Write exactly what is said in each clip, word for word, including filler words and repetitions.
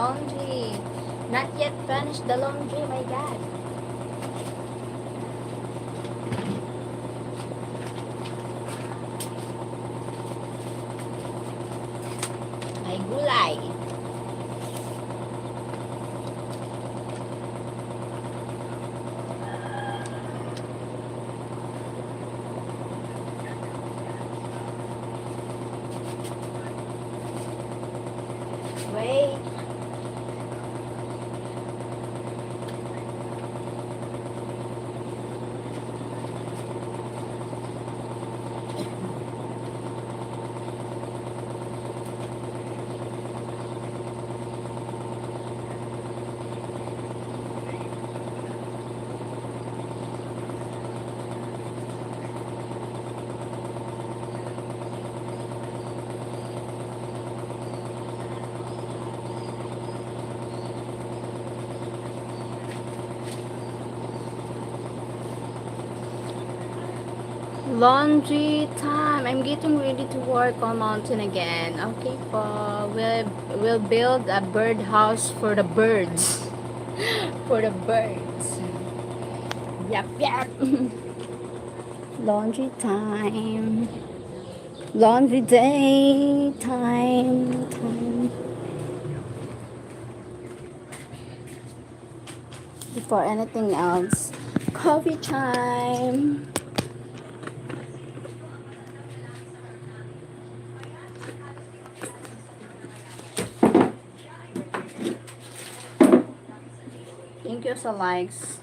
Laundry. Not yet finished the laundry, my God. May gulay. Wait. Laundry time. I'm getting ready to work on mountain again. Okay po. We'll, we'll build a bird house for the birds. For the birds. Yap, yap. Laundry time. Laundry day time. Time. Before anything else, coffee time. Thank you sa likes.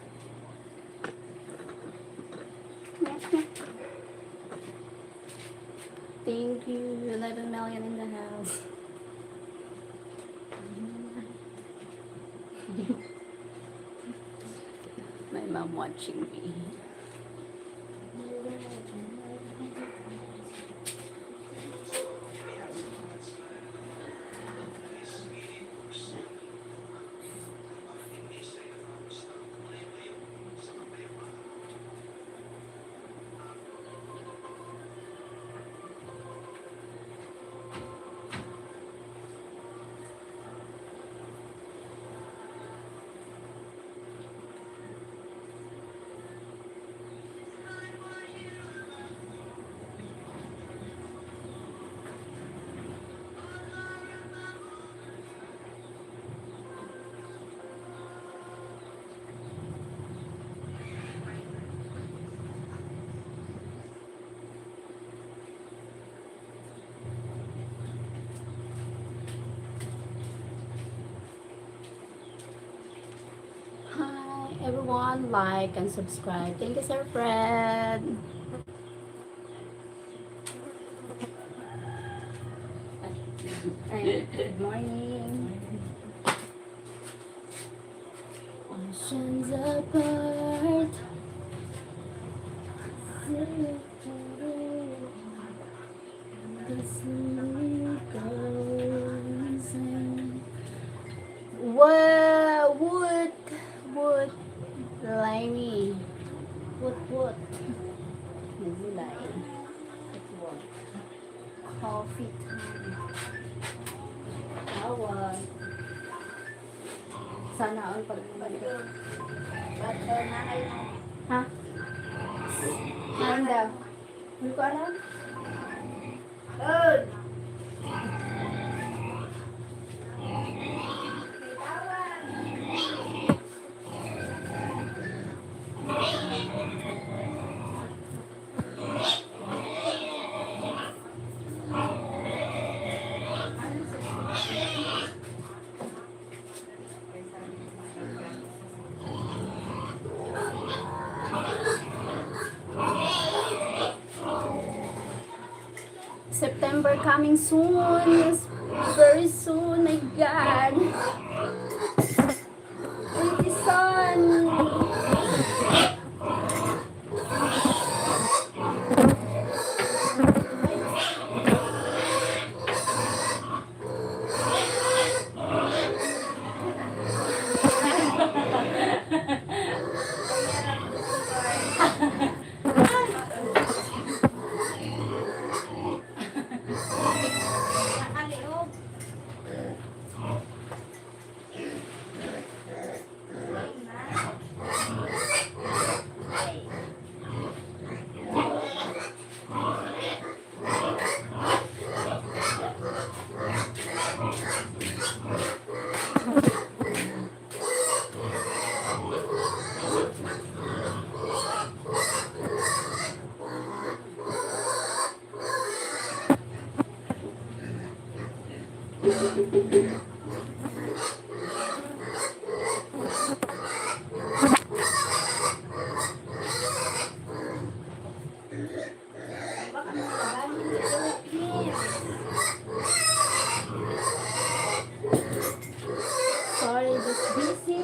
Thank you. Eleven million in the house. My mom watching me. Hi, everyone. Like and subscribe. Thank you, Sir Fred. Ay, good morning. Oceans apart. Wa-, wood, wood, limey. Wood, wood. Nagulay. Wood, wood. Coffee time. Tawag. Sana all pag-, ha? Ano daw? Hindi ko alam. September coming soon. Yes, very soon, my God. Pretty soon. Sorry, just busy.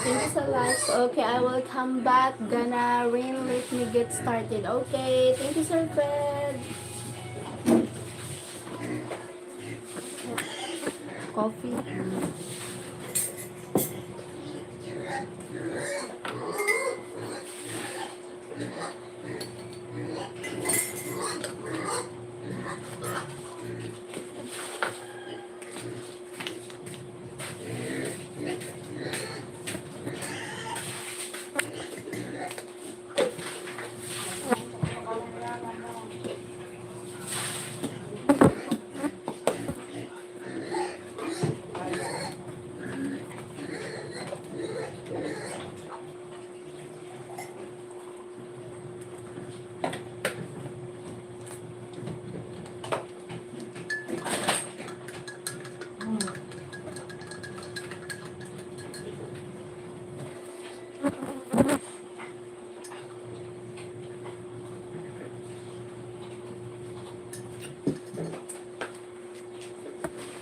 Thank you so much. Okay, I will come back. Gonna ring, let me get started. Okay, thank you, Sir Fred. Coffee.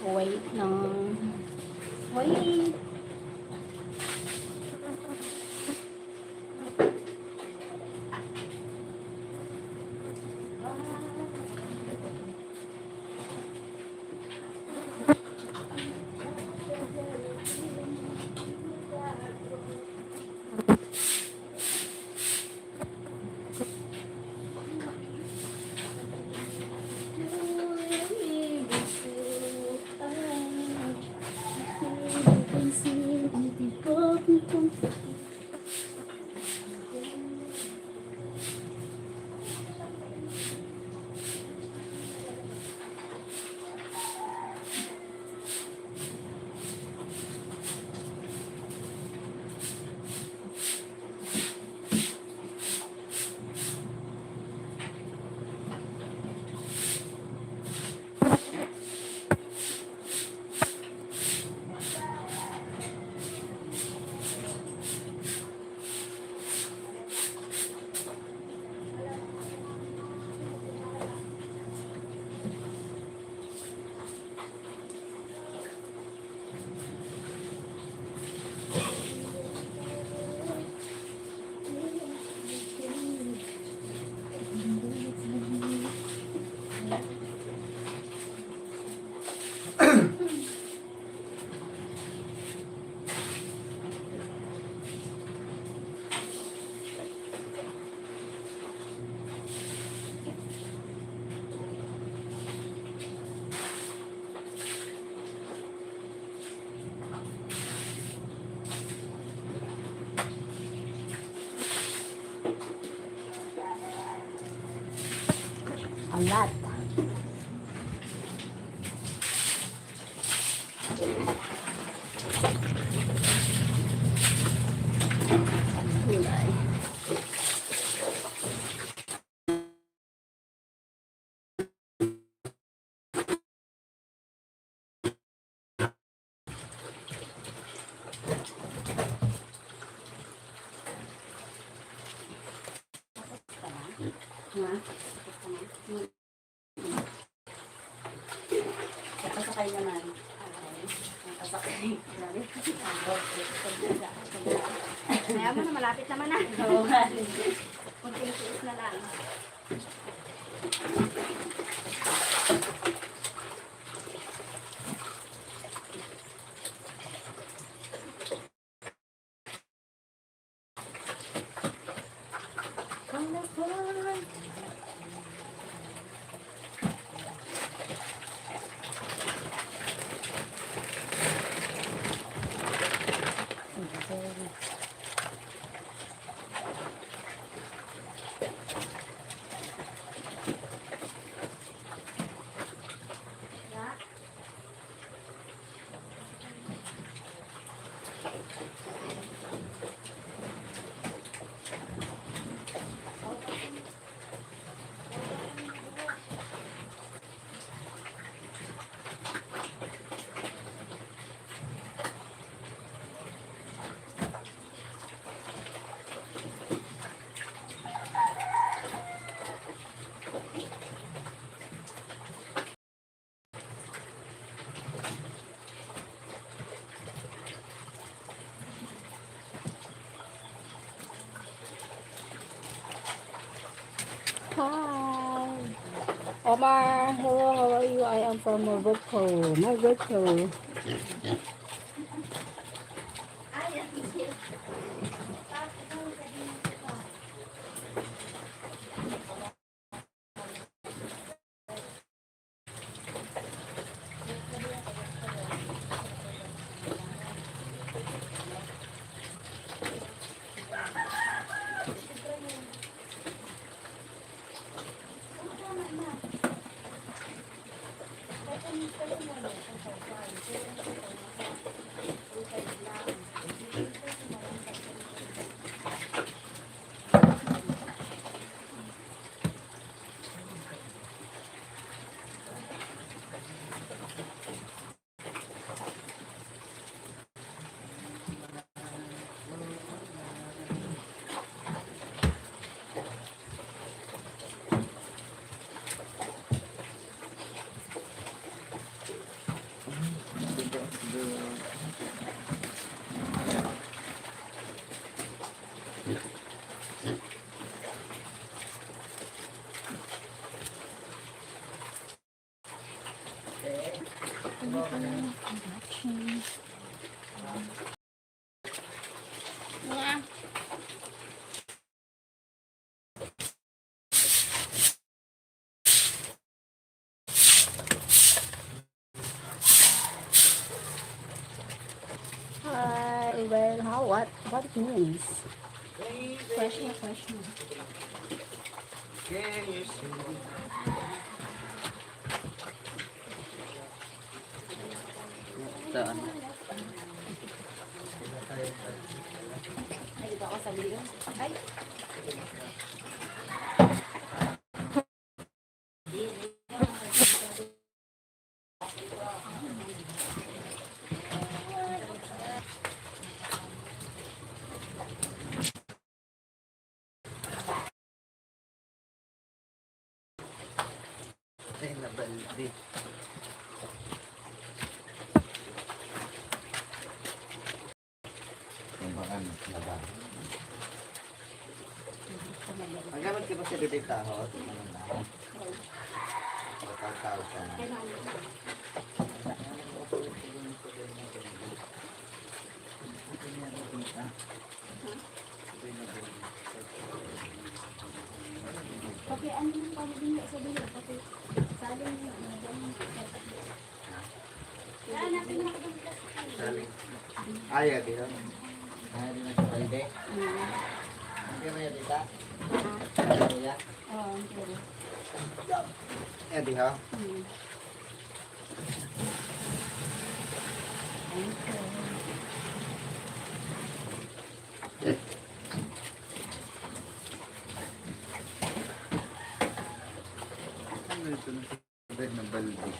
Wait lang. Wait. A lot. Ha? Nakasakay naman. Nakasakay. Grabe. Kaya mo na, malapit naman na. Oo nga. Magtiis na lang. Hi. Omar, hello, how are you? I am from Morocco. Morocco. Hi, well, how, what, what it means? Fresh na, fresh na. Ito, ano? Ay, dito ako sa liyo. Ay. Ay, nabaldi. Ang mga naba. Ang gamit ka ba sa bibig taho? Ito naman na. Matataw ka na. Pati ano yung pamilya sa bilog, pati saling yung ano, ganun. Saling. Ay, adi, no? Ay, adi na sa palde. Mm. Ang kaya may adi ta? Ah. Ano ya? Oo, ang kaya. Adi, ha? Mm. Ano ito na sa bed na balde?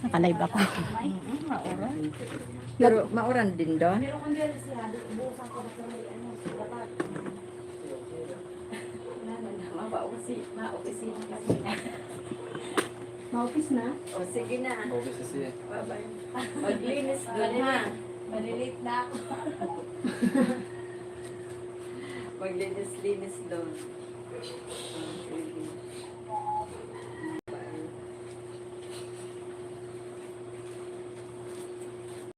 Nakalive ako. Pero mauran din doon. Mapa-opisina kami. Maupis na? O, sige na. Maupis na siya. Bye-bye. Maglinis doon, ha? Malilate na ako. Maglinis-linis doon.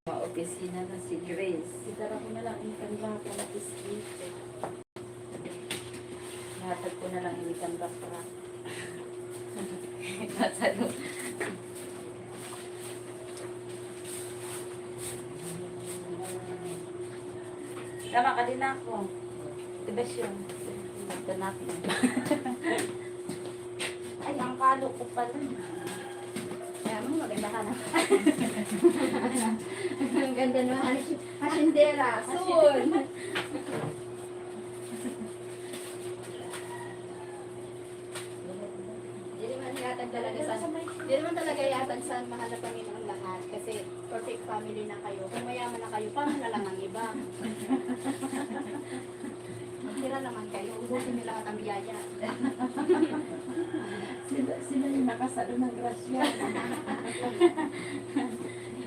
Maopisina na si Grace. Itara ko na lang, ikan lang ako na biscuit. Na lang ini kan Bakra. Kasalo. Tama ka din ako. Motivasyon. Ito na ako. Ay, ang kalo ko pala. Kaya mo, maganda ka na. Ang ganda naman. Hasyendera. Soon. Di naman yatag talaga sa, di naman talaga yatag sa mahal na Panginoon lahat. Kasi perfect family na kayo. Kung mayaman na kayo, paano na lang ang iba? Magtira naman kayo. Ubusin niyo lahat ang biyaya. Sila, sila yung nakasalo ng grasya.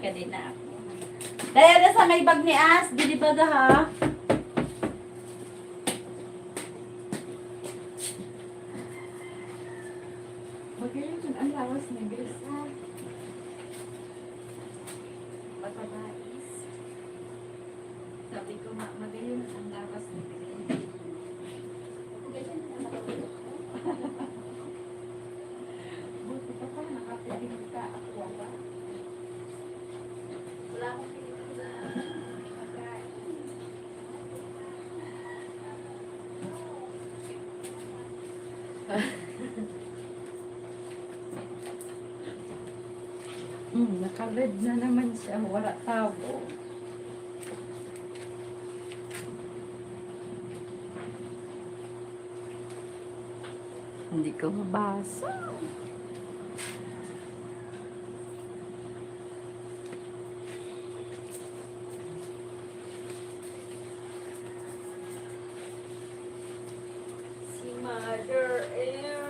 Kadi na ako. Dahil na sa may bag ni As, dili baga ha. Magayon ang lawas ni Grace, ha? Pagkabais. Sabi ko nga, magayon ang lawas ni Grace. Buti pa pala, nakatikim ka. Ako wala. Wala akong pinipili sa pagkain. Hmm, naka-red na naman siya. Wala tabo. Hindi ko mabasa. Si Mother Earth.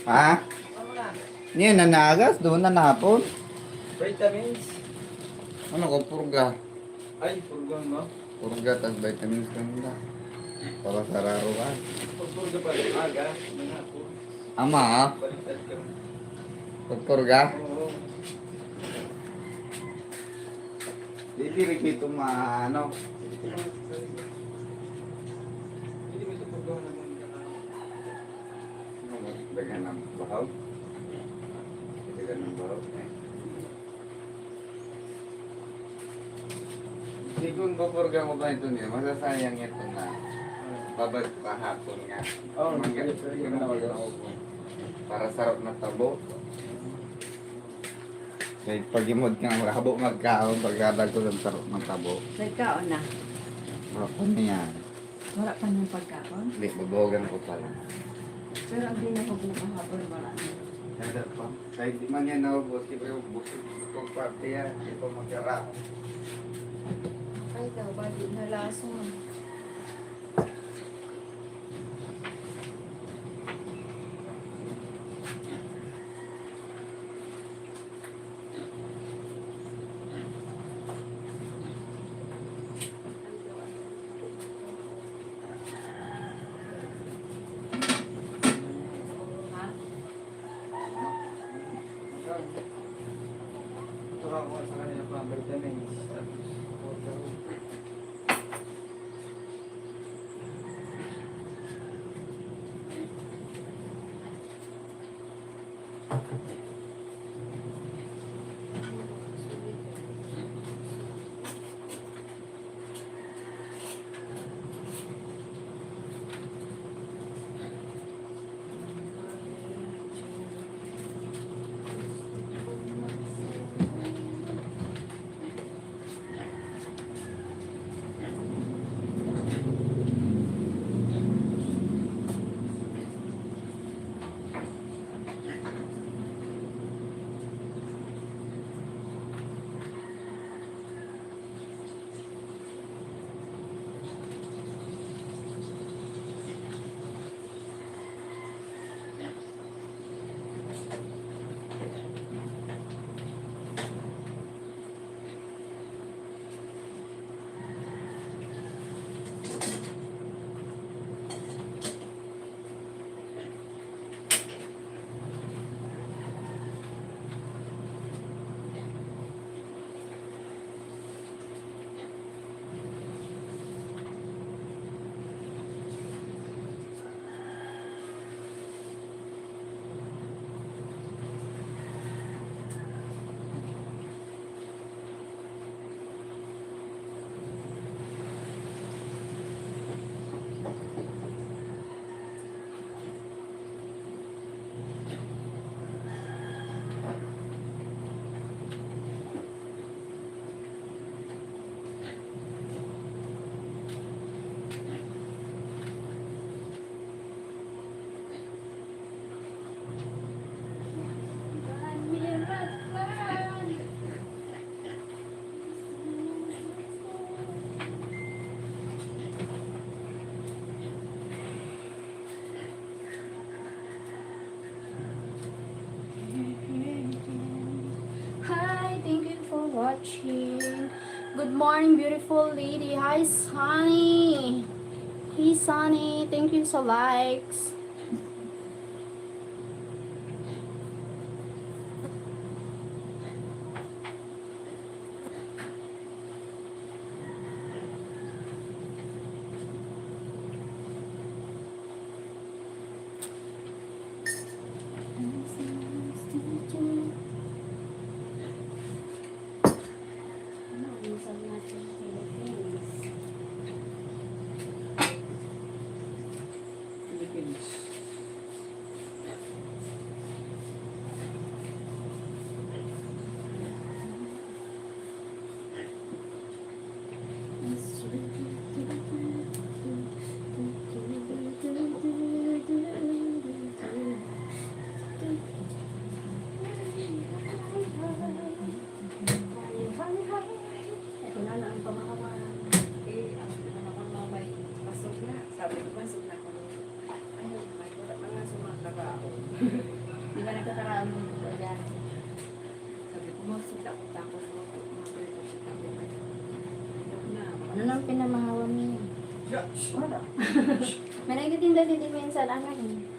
Ha? Niya nanagas, doon na napon. Vitamins. Ano ko, purga? Ay, purga mo? Purga, tas vitamins ka nila. Para sa raro ka. Pagpurga pa rin, aga, mga ako. Ama, ha? Baliktad ka. Pagpurga? Oo. Di, di, di, ito ma-, ano? Hindi mo ito paggawa ng mga ano, daghan ng bahaw. Daghan ng bahaw. Siguro, pupurga mo ba ito niya? Masasayang ito na babad kahapon nga. Oh, mangga-, ito, ito, ito, ito. Para sarap na tabo. Kaya pag imod ka, habo magkaon, pagkadag ko ng sarap ng tabo. Nagkaon na. Hapon na yan. Wala pa niyang pagkaon? Hindi, babawagan ko pa lang. Pero ang dinahog mo kahapon, wala na. Kada pa. Kahit di man yan naubos, di ba yung busog, busog parte yan, di pa magkara. Ay, daw, bali, nalason. Ito ako sa kanila pa, vitamins, tapos water. Good morning, beautiful lady. Hi, Sunny. Hey, Sunny. Thank you sa likes. Ano ang isang natin Philippines? Philippines. Ito na lang ang pamahawa. Eh, ang pamahawa may pasok na. Sabi ko, pasok na ako. Ay, may wala na nga sumatrabaho. Di ba nagkakaraon mo ito dyan? Sabi ko, magsugda ko tapos mo, mga pwede ko sa tabi. Ano nang pinamahawa niyo? Wala. May nagtitinda din minsan, ano eh.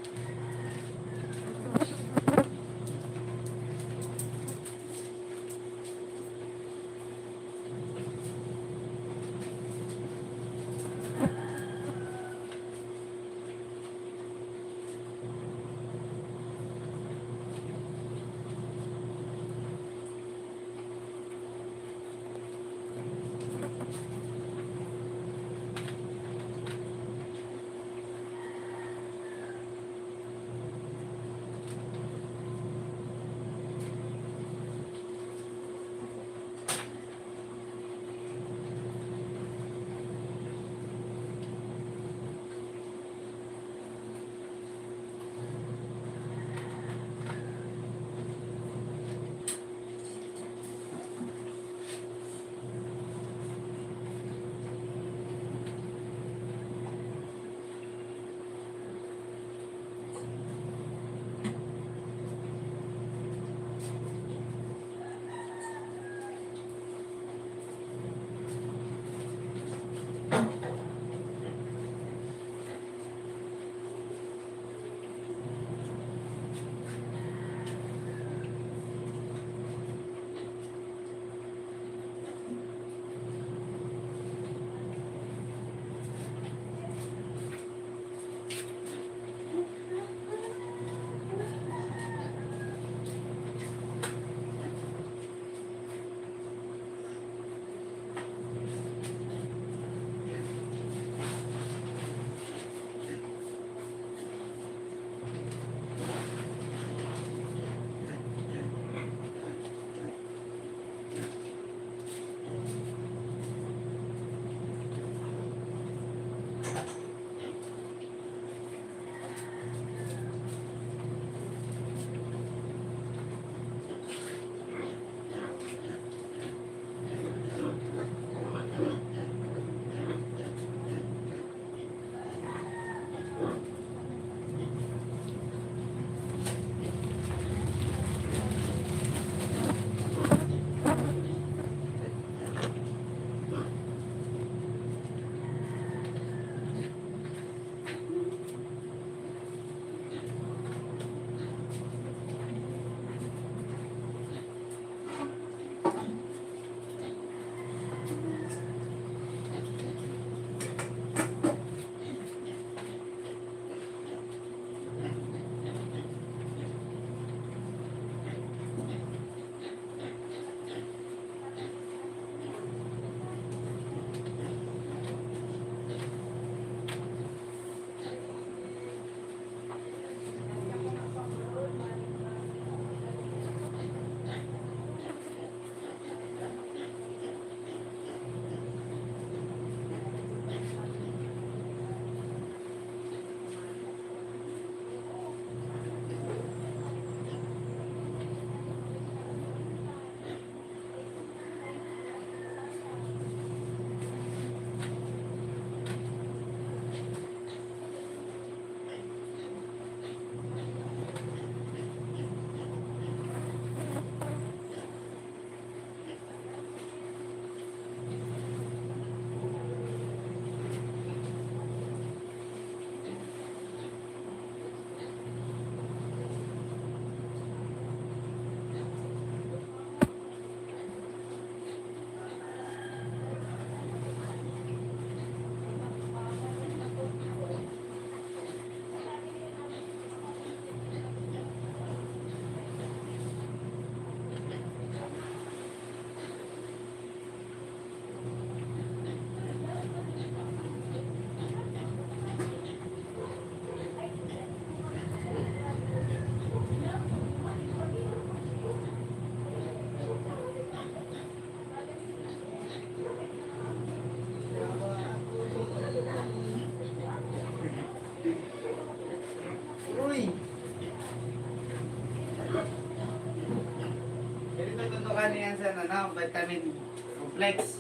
Vitamin complex.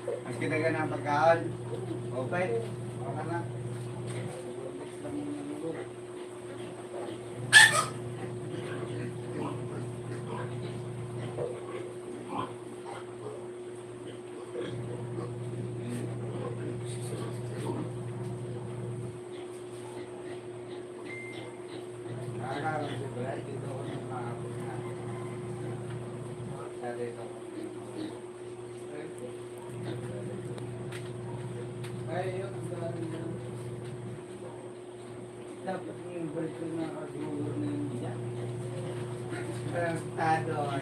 Mas kailangan ng pagkaon. Okay. Wala na. Ay, yun, ang dami na. Dapat yung break ko na kagulo na yun dyan. Tarantado.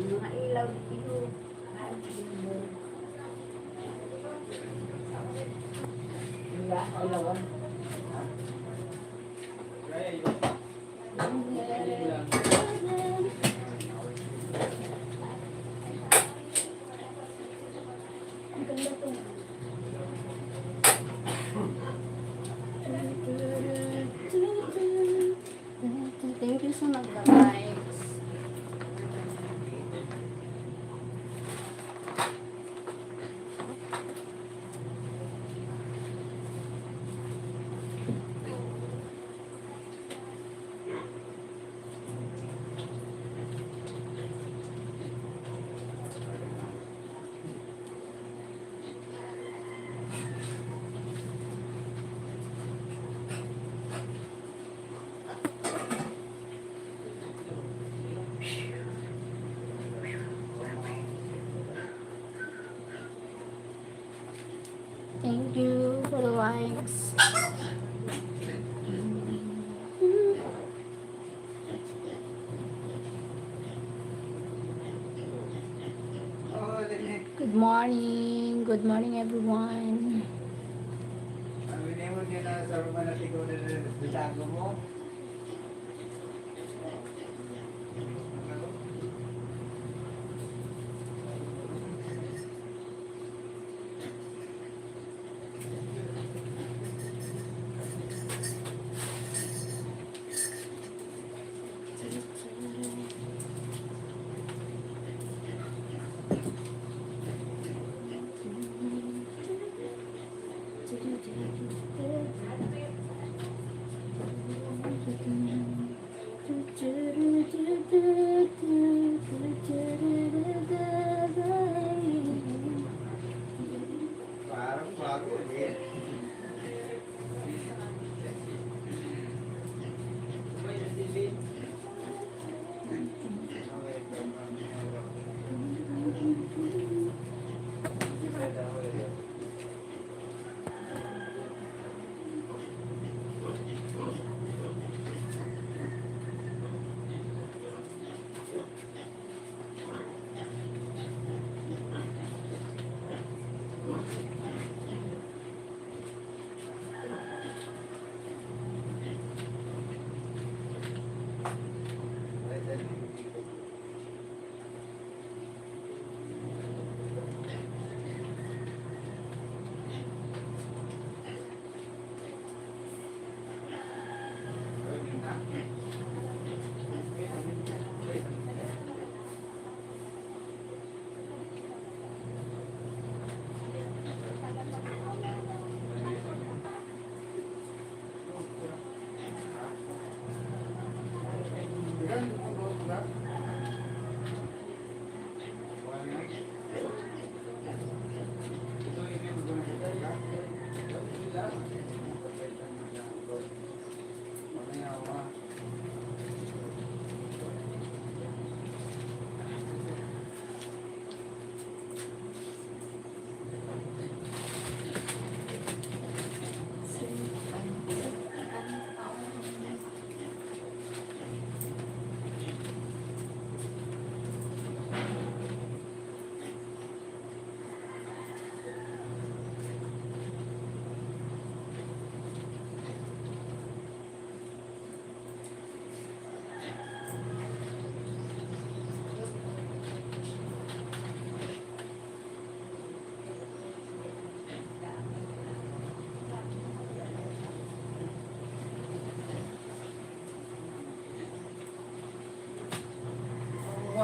Mga ilaw dito. Wala, ilawan. Thank you sa nagla-likes. Thank you for the likes. Good morning. Good morning, everyone. Parang bago, eh.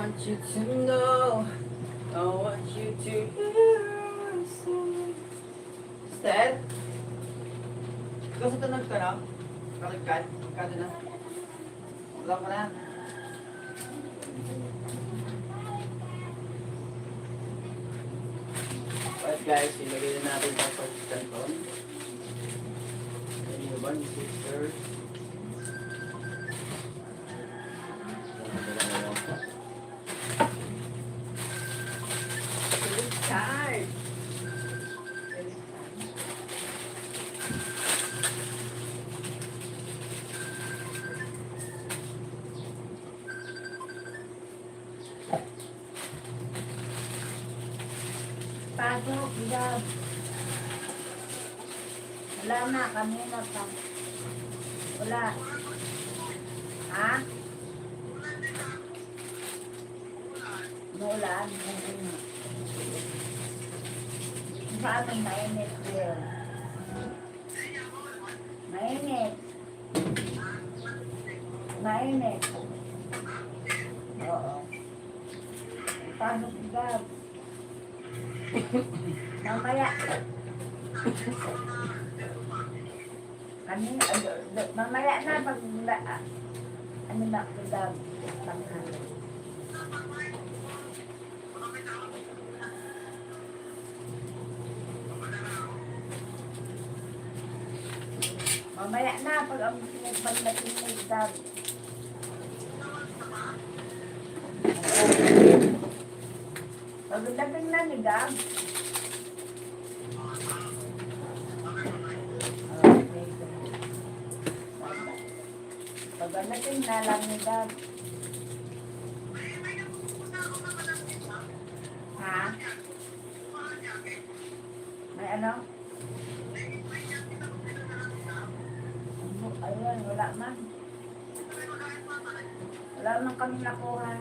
Want you to know, I want you to listen. Sister? Ikaw sa tunog ka, no? Tunog ka? Tunog ka na. Wala ka na. Alright guys, ilagay na natin sa saucepan to. Ano ba ni sister? Pasok, Gab. Wala na, kanina pa. Wala. Ha? Maulan? Sa amin, mainit ngayon. Mainit. Mainit. Oo. Paano si Gab? Mamaya. Kami, ano, mamaya na, pag, ah, ano na, pag, ah, pag, Mamaya na, pag ang, pag natingin, Gab. Pagdating na ni Gab. Okay. Pagdating na lang ni Gab. Ha? May ano? Ayun, wala man. Wala man kami nakuha.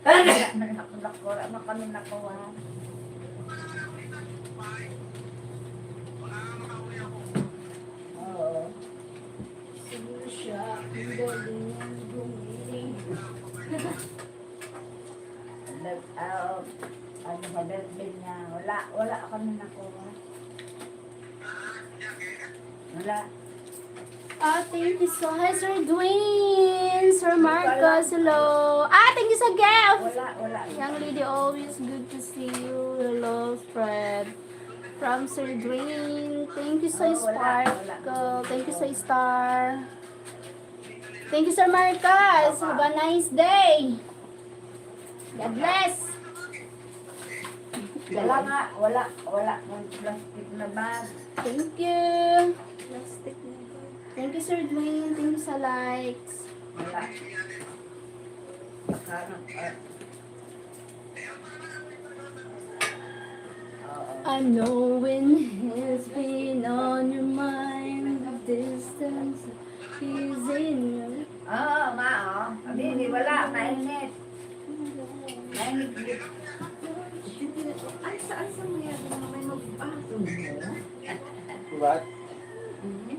Wala man ako nakuha. Wala man kami nakuha. Oo. Sino siya? Ang galing niyang gumiling. Nag-, ah, ano, sa birthday niya. Wala, wala kami nakuha. Wala. Ah, thank you so, hi, Sir Dwayne, Sir Marcos, hello. Ah, thank you sa gift. Wala, wala. Young lady, always good to see you. Hello, Fred. From Sir Dwayne. Thank you sa, oh, wala, wala. Sparkle. Thank you sa star. Thank you, Sir Marcos. Have a nice day. God bless. Wala nga, wala, wala. May plastic na bag. Thank you. Plastic na bag. Thank you, Sir Dwayne. Thank you sa likes. Wala. Parang, ah, Oo. I know when he's been on your mind, the distance is in your... Oo, ma, oh. Sabi, di wala, mainit. Mainit. Ay, saan sa mga may mag-, ah, doon mo? What? Mhm.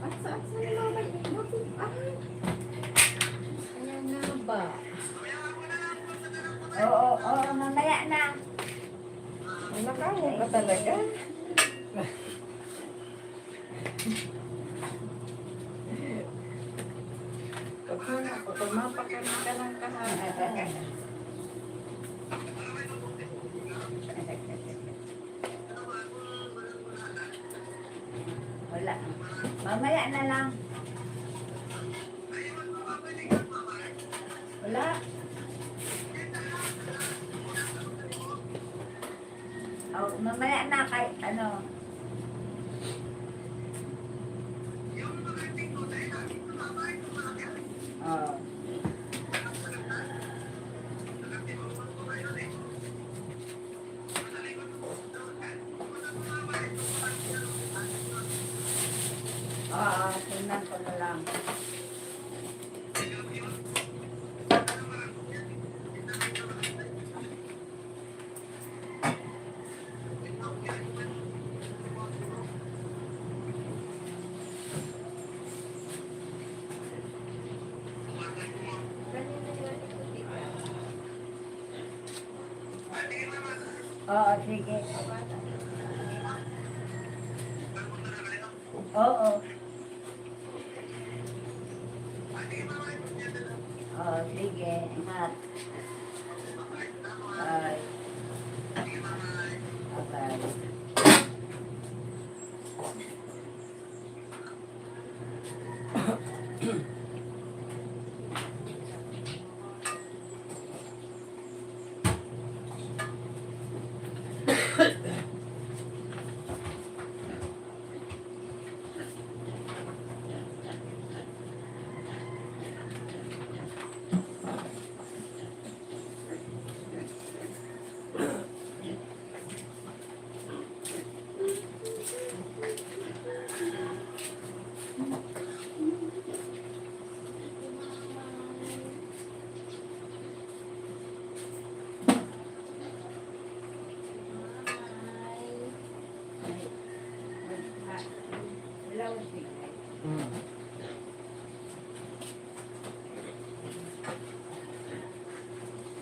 At sa, at sa mga may inot, ay. Ayan na ba? Oo, oo, mamaya na. Ang nakain ka talaga. Pag, pag mapakain ka lang kahapon. Wala. Mamaya na lang. Wala. Oh, mamaya na kay ano. Oh. Ah, tingnan ko na lang. Oo, sige. Oo. Oo, sige. Ingat. Bye. Bye-bye.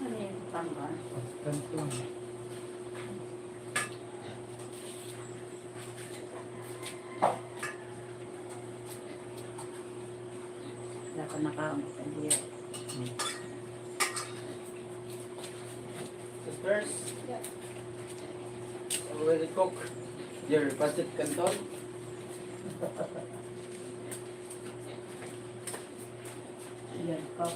Ano yung tambal? Kanton. Wala pa nakaabot ang diya. Hmm. Sisters, already cook your pancit canton? Yan pa.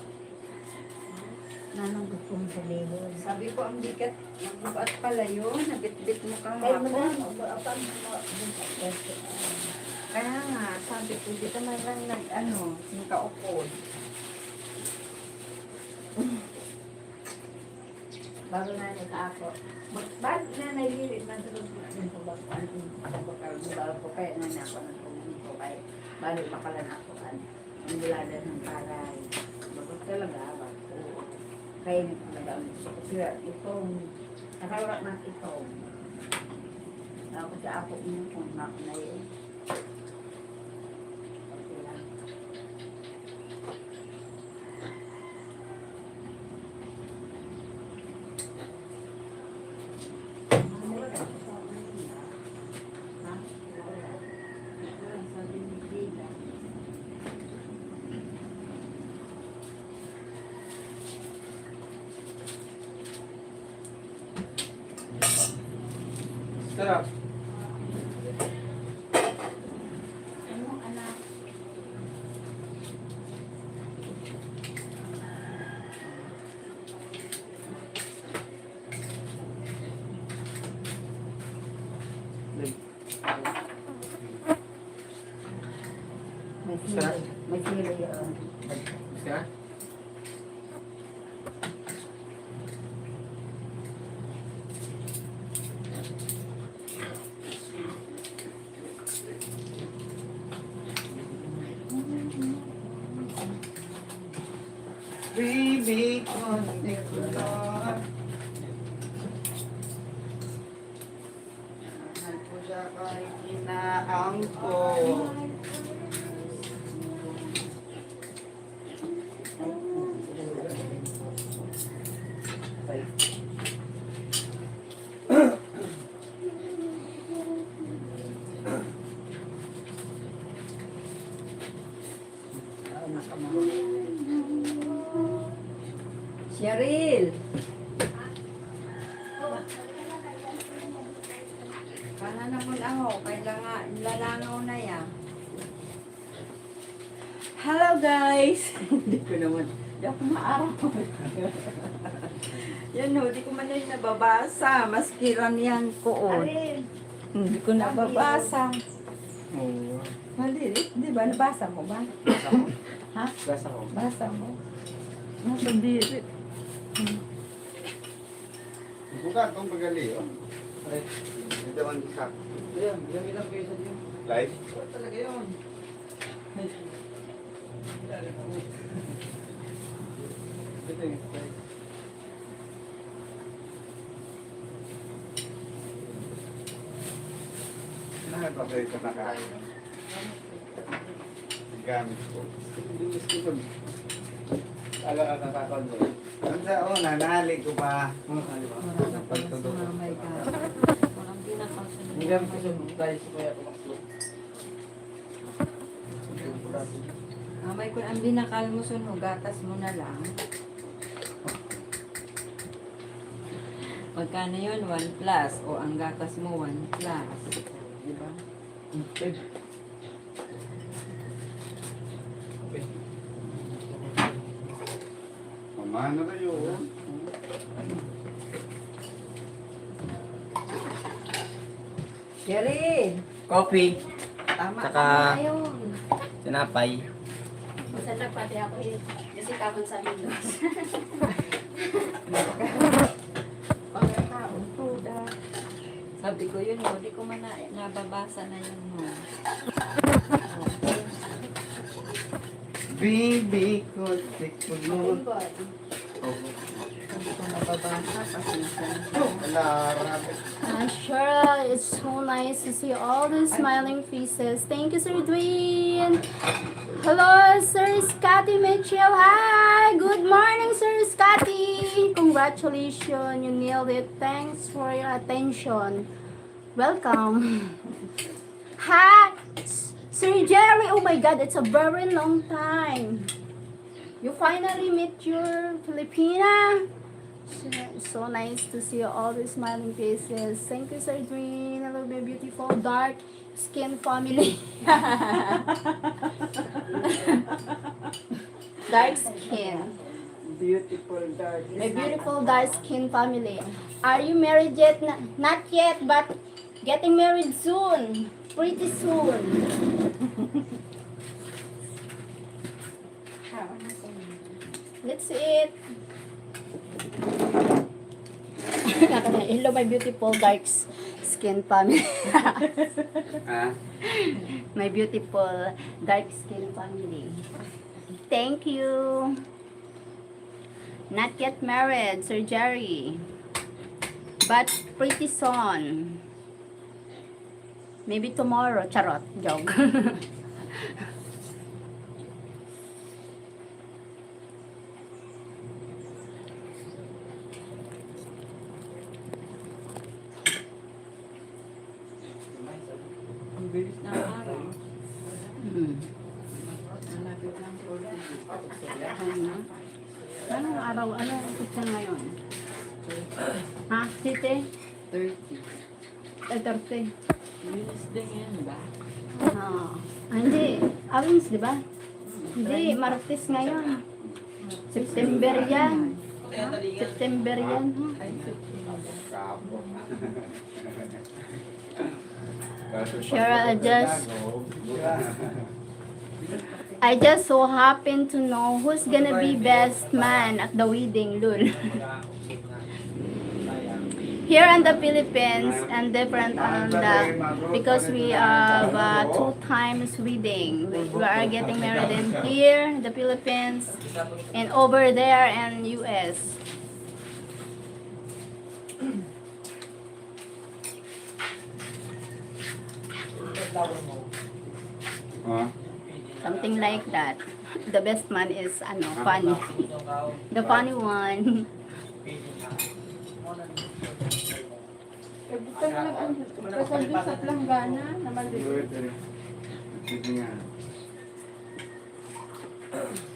Nanong gusto mong sabihin? Sabi ko, ang bigat. Magbubuhat pala yun. Nabitbit mo kahapon. Kaya mo na, magbuhat pa, magbuhat pa. Kaya nga, sabi ko, di ka man lang nag-ano, nagkaupod. Bago na ni ka ako. Mag-, bago na nahihili na sa loob ng pagbakuan, yung pagbakuan, yung bago ko, kaya nga na ako nagpumunta ko, kaya balik pa pala na ako, ano, ang gulada ng palay. Bago talaga, bago. Oo. Kaya hindi talaga ang gusto ko. Kaya itong, nakawala ng itong. Tapos sa ako, yung kung na, na yun. Okay lang. Sarap. May sili. Sarap. May sili, oo. Sarap. Baby, connect ko na. Mahal ko siya kahit inaangkon. Cheryl! Kana naman ako, kailangan lalangaw na yan. Hello, guys! Hindi ko naman, hindi ako maaraw. Yan, no, di ko man yan nababasa. Maski ranian ko, oh. Alin? Hindi ko nababasa. Oo. Mali, di ba? Nabasa mo ba? Basa ko. Ha? Basa ko. Basa mo. Nasa diri. Hmm. Buka itong pagali, oh. Ay. Ito ang isa. Ayan, ilang ilang kayo sa diyan? Live? Wala talaga yun. Ito yung live. Ano ba kayo sa nakain? Gamit ko. Hindi gusto ko. Ala ka kakakal mo. Ang sa una, nahali ko pa. Marami pa na si Mamay ka. Walang pinakasunod. Hindi ko sa tayo sa kaya ko. Mamay, kung ang binakal mo, sun, gatas mo na lang. Pagka na yun, one plus. O ang gatas mo, one plus. Diba? Mamahan na kayo, oh. Jerry! Coffee. Tama Saka na yun. Tinapay. Minsan nagpati ako eh. Kasi kahon sa Mendoza. Pagkakaon, tuda. Sabi ko yun, hindi ko man na, nababasa na yun mo. Baby, ko, take mo. Hindi ko nababasa, pasensya na. Ala, rabbit. Uh, Cheryl, it's so nice to see all the smiling faces. Thank you, Sir Dwayne. Hello, Sir Scotty Mitchell. Hi, good morning, Sir Scotty. Congratulations, you nailed it. Thanks for your attention. Welcome. Hi, Sir Jerry. Oh my God, it's a very long time. You finally meet your Filipina. So, so nice to see all the smiling faces. Thank you, Sir Dwayne. Hello, my beautiful dark skin family. Dark skin. Beautiful dark. My beautiful dark skin family. Are you married yet? Na- not yet, but getting married soon. Pretty soon. Let's eat. Hello, my beautiful dark s- skin family. Ha? My beautiful dark skin family. Thank you. Not yet married, Sir Jerry. But pretty soon. Maybe tomorrow. Charot. Joke. Ang bilis ng araw. Hmm. Malapit lang po. Ano na? Anong araw? Anong petsa ngayon? Ha? Siyete? Thirty. Ay, thirty. Wednesday ngayon ba? Ah, ah, hindi. Awins, di ba? Hindi, Martes ngayon. September yan. September yan. Ha? Ay, September. Shara, I just, I just so happen to know who's gonna be best man at the wedding, lol. Here in the Philippines and different on the, because we have uh, two times wedding. We, we are getting married in here in the Philippines and over there in U S. Ha? Something like that. The best man is ano, funny. The funny one. Eh, buta na lang ang kasal dun sa planggana naman dito. Sige nga.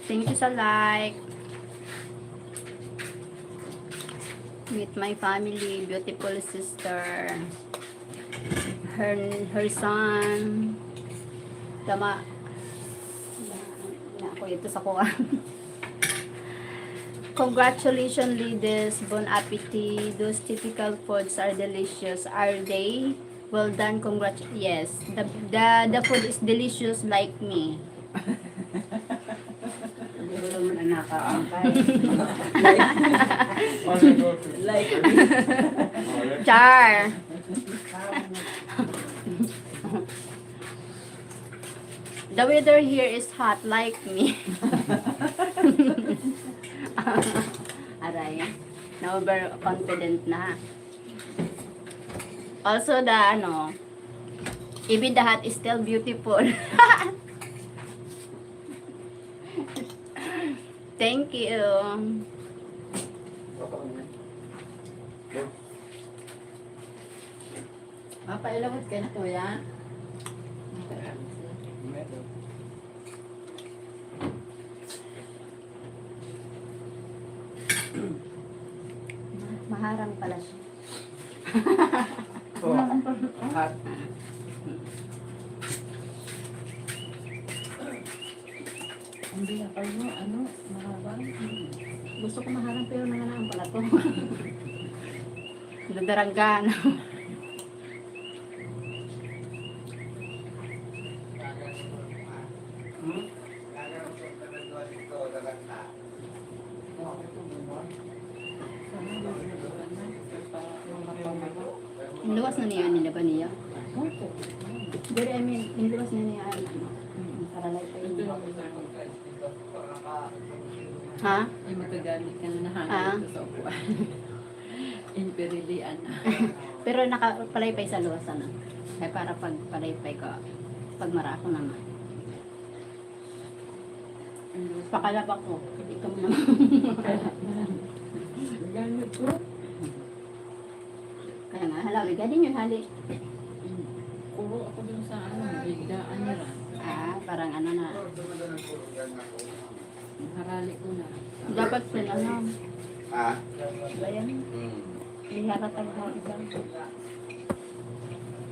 Thank you sa like. Meet my family, beautiful sister. Her, her son. Tama. Na ako ito sa kuha. Congratulations, leaders. Bon appetit. Those typical foods are delicious, are they? Well done, congrats. Yes, the, the, the food is delicious like me. Siguro naman ang nakaangkay. Like, Char! The weather here is hot like me. Aray, na-overconfident na. Also, the ano, even the hot is still beautiful. Thank you. Mapailawot ka na, kuya. Maharang pala siya. Oh. Hat. Hindi na kayo, ano, mahaba. Gusto ko maharang pero nanganaan pala to. Dadaranggan. Hmm? Ang luwas na niya, nilaba niya. Pero I mean, ang luwas na niya, ano, para like, ha? Ay, magagamit ka na nahanap Ah. Ito sa upuan. Impirilian na. Pero nakapalaypay sa luwas, ano? Kaya para pag palaypay ko, pag mara ako naman. Pakalabak ko. Ito mo naman. Ganito. Kaya nga, halawi, galing yun, hali. Kuro ako dun sa ano, bigdaan nila. Ah, parang ano na. Harali ko na. Dapat sila na. Ha? Ba yan? Hmm. Iharatag mo iba.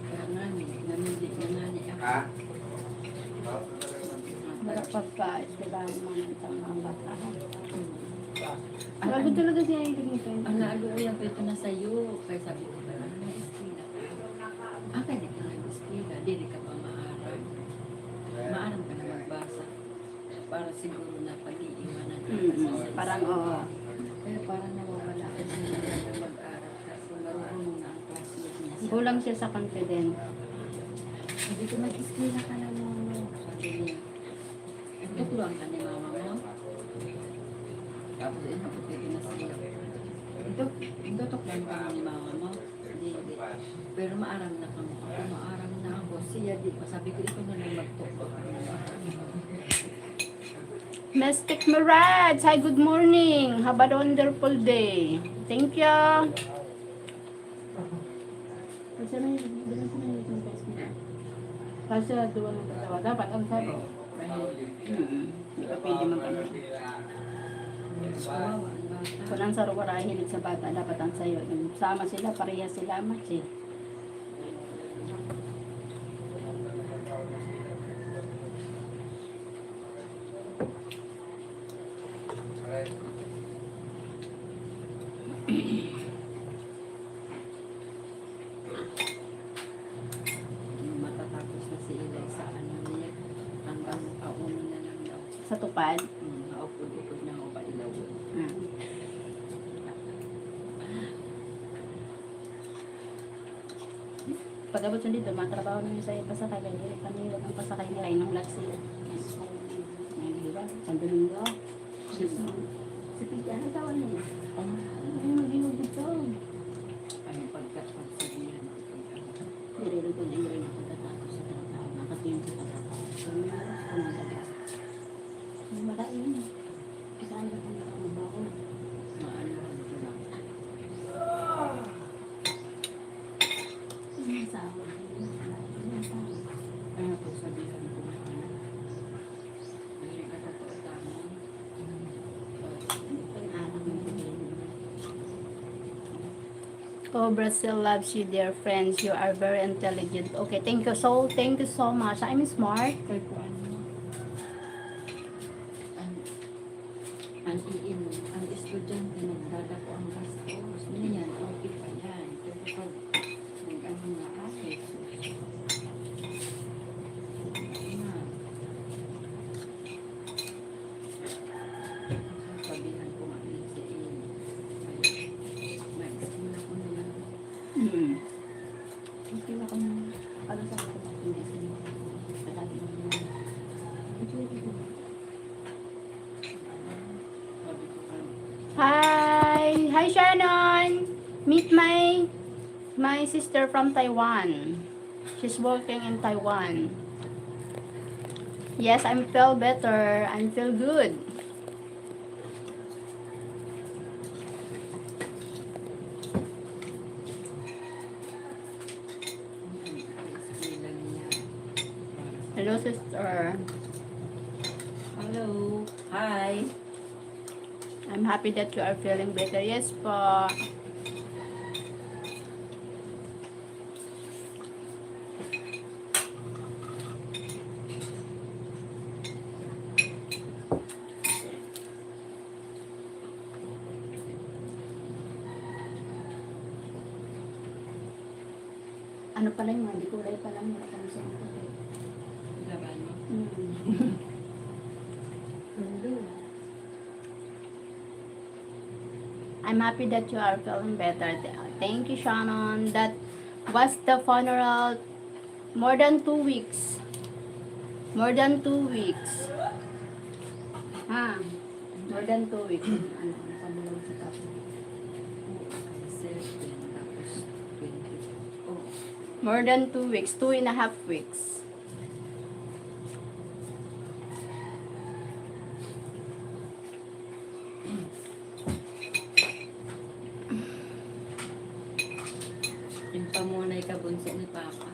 Kaya nga ni, namili na nga ni ako. Ha? Wala pagka-eskwelahan ng mga bata. Grabe talaga siya yung ganito. Ang naago ko yan, ito na sa'yo. Kaya sabi ko, "Wala na, eskwela ka." Ah, kaya ka nag-eskwela, dili ka pa maaram. Maaram ka na magbasa. Para siguro na pag-iiwanan ka Mm, sa parang, oo. Kaya parang nawawala ka na ng mag-aral kasi marurunong na ang classmate niya sa Kulang siya sa confidence. Sabi ko, "Mag-eskwela ka na, Mama." Sabi niya, "Ang tukloan ka ni Mama mo?" Tapos, "Eh, naputol na siya." "Ang tuk-, ang tutukloan ka ni Mama mo?" Hindi, hindi. Pero maaram na kamo. Ako, maaram na ako. Siya, di pa. Sabi ko, "Ikaw na lang magtukod." Mystic Mirage, hi, good morning. Have a wonderful day. Thank you. Kasi may, kasi may, kasi duwa ng katawa. Dapat ang sabi. Mm. Hindi ka pwede mag-ano. Kung ang saro wala hilig sa bata, dapat ang sayo. Yung sama sila, parehas sila, match eh. Matatapos na si Eli sa ano niya, hanggang auni na lang daw. Sa tupad? Hmm, maupod-upod na ako pa ilaw. Hmm. Pag-abot sa dito, matrabaho na yung sa pasakay, kaya dili pa nila ang pasakay nila, inong lag sila. Ay, di ba? Santo Domingo. Si Pete, ano tawag niya? Ano yung ginugot to? Ano pagkat pagsabihan ko pag ano? Naririnig ko na yun ang pagkatapos sa trabaho, nakatiyempo sa trabaho. Pero may oras ko nang taga. Wala yun. Saan na kami trabaho? Maano ang trabaho? Yung asawa ko, yung asawa ko. Ano po sabihan ko na ano? Dili ka totoo tama. Ang anak mo, Oh, Brazil loves you, dear friends. You are very intelligent. Okay, thank you so, thank you so much. I'm smart. Kay kuan mo. Ang, ang iin, ang estudyante nagdadako ang gastos. Niyan, okay pa yan. Pero pag nag-ano na, ay, sus. Na. Sabihan ko nga ni si Ian, may, may eskwela ko na lang. Mm. Eskwela ko na lang. Para sa ako, pag may eskwela ko, palagi na lang. Sabi ko, ano? Hi! Hi, Shannon! Meet my, my sister from Taiwan. She's working in Taiwan. Yes, I'm feel better. I'm feel good. Hello, sister. Hello. Hi. I'm happy that you are feeling better. Yes po. Ano pala yung mga di kulay pala, wala kami sa mga kulay. Laban mo. Mm. Hello. I'm happy that you are feeling better. Th- Thank you, Shannon. That was the funeral more than two weeks. More than two weeks. Ha? More than two weeks. Ano, ano pa mo lang sa tapos? Seven, tapos twenty. Oh. More than two weeks. Two and a half weeks. Impamunay ka, bunso ni Papa.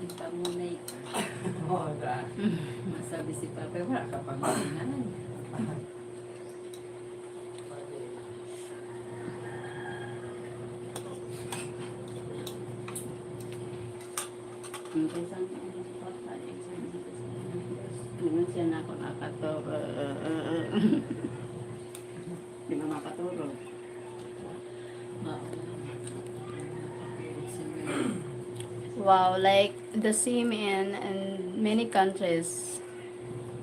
Impamunay ka. Oo, da. Masabi si Papa, wala ka pang hinan. Ang isang, ano, Papa, isang, isang, isang, siya na ako nakaturo. Di mo makaturo. Wow, like the same in, in many countries.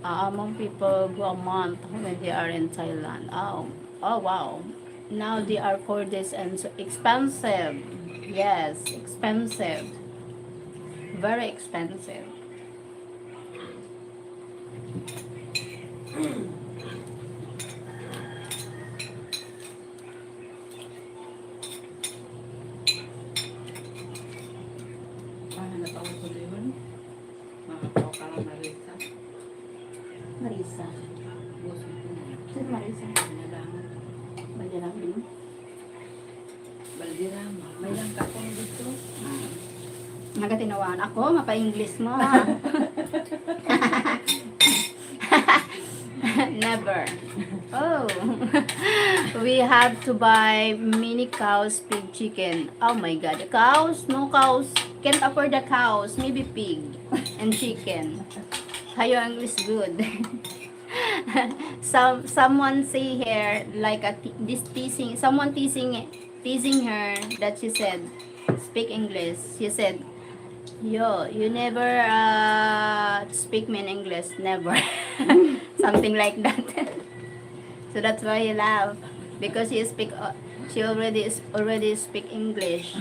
Uh, among people go a month when they are in Thailand. Oh, oh wow. Now they are four days and so expensive. Yes, expensive. Very expensive. Paano na tawag ko yun? Mga tao ka lang, Marisa. Marisa. Boss ko na. Sino Marisa? Nadangan. Valderrama. Valderrama. May lang ka kung gusto. Nagkatinawaan ako, mapa-English mo. Never. Oh. We have to buy mini cows, pig, chicken. Oh my God. Cows? No cows. Can't afford the cows. Maybe pig and chicken. Hayo ang is good. Some someone say here like a t- this teasing someone teasing teasing her that she said speak English. She said, "Yo, you never uh, speak me in English, never." Something like that. So that's why he laugh because she speak uh, she already is already speak English.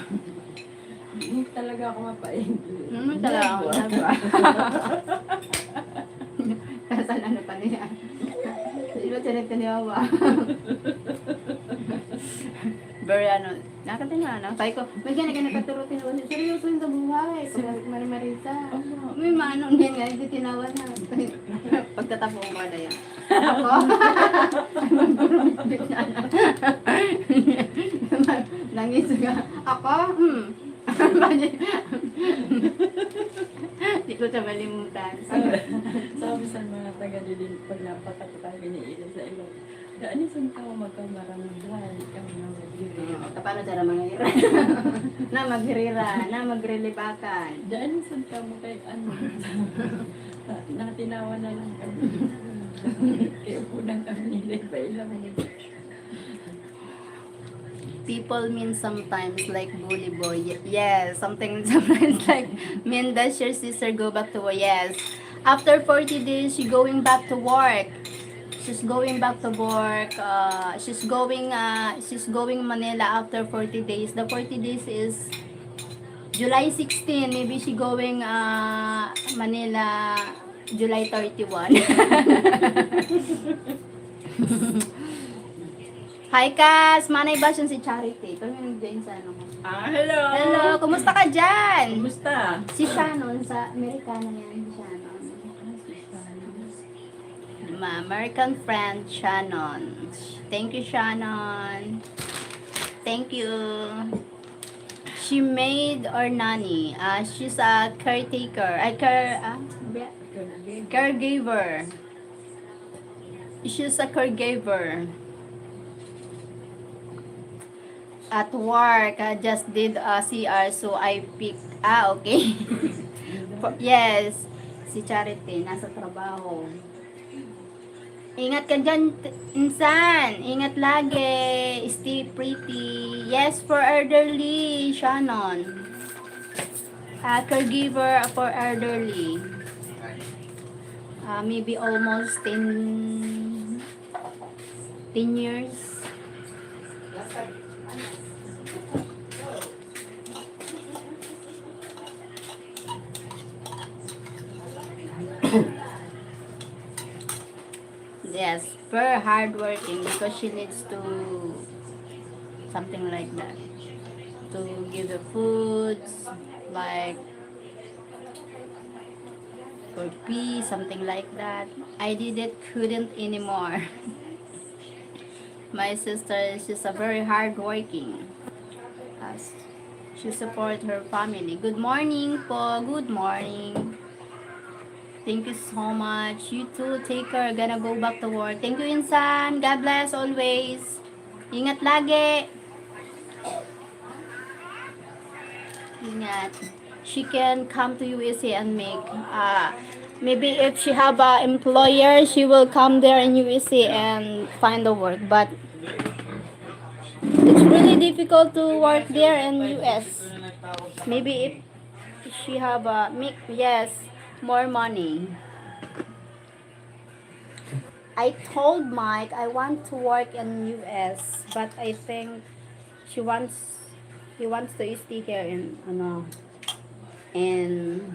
Hindi talaga ako mapainggit. Ano talaga ako? Never. Kasan ano pa niya? Di ba siya nagtaniwawa? Very ano, nakatingala na. Sabi ko, may gana-gana ka turo tinuwan. Seryoso yung sa buhay. Pag Mari Marisa. Ano? May maano niyan nga, hindi tinawa na. Pagtatapon ko na yan. Ako? Nangis ka. Ako? Hmm. Di ko siya malimutan. Sabi sa mga taga Didin, pag napakatay, iniilan sa ilong. Daan ni Santa magkamaramdahan, ikaw na maghirira. Kapano siya na mga ira? Na maghirira, na magrilibakan. Daan ni Santa mo kay ano? Natinawa na lang kami. Kaya po nang kami nila iba ilang People mean sometimes like bully boy. Ye- Yes, something sometimes like mean does your sister go back to work? Yes. After forty days, she going back to work. She's going back to work. Uh, she's going uh, she's going Manila after forty days. The forty days is July sixteen. Maybe she going uh, Manila July thirty-one. Hi, Kas! Manay ba siya si Charity? Pero yung dyan sa ano mo. Ah, hello! Hello! Kumusta ka dyan? Kumusta? Si Shannon, sa Amerikana yan, si Shannon. Ma American friend, Shannon. Thank you, Shannon. Thank you. She made or nanny. Uh, she's a caretaker. A care, uh, caregiver. She's a caregiver. At work, I just did a C R, so I pick. Ah, okay. Yes, si Charity, nasa trabaho. Ingat ka dyan, t- insan. Ingat lagi. Stay pretty. Yes, for elderly, Shannon. Uh, caregiver for elderly. Uh, maybe almost ten, ten years. Yes, very hardworking because she needs to something like that, to give the foods, like for pee, something like that. I did it, couldn't anymore. My sister, she's a very hardworking. As she support her family. Good morning po. Good morning. Thank you so much. You too. Take care. Gonna go back to work. Thank you, insan. God bless always. Ingat lagi. Ingat. She can come to U S A and make. Uh, maybe if she have a employer, she will come there in U S A and find the work. But it's really difficult to work there in U S. Maybe if she have a make, yes, more money. I told Mike I want to work in U S, but I think she wants he wants to stay here in, ano, in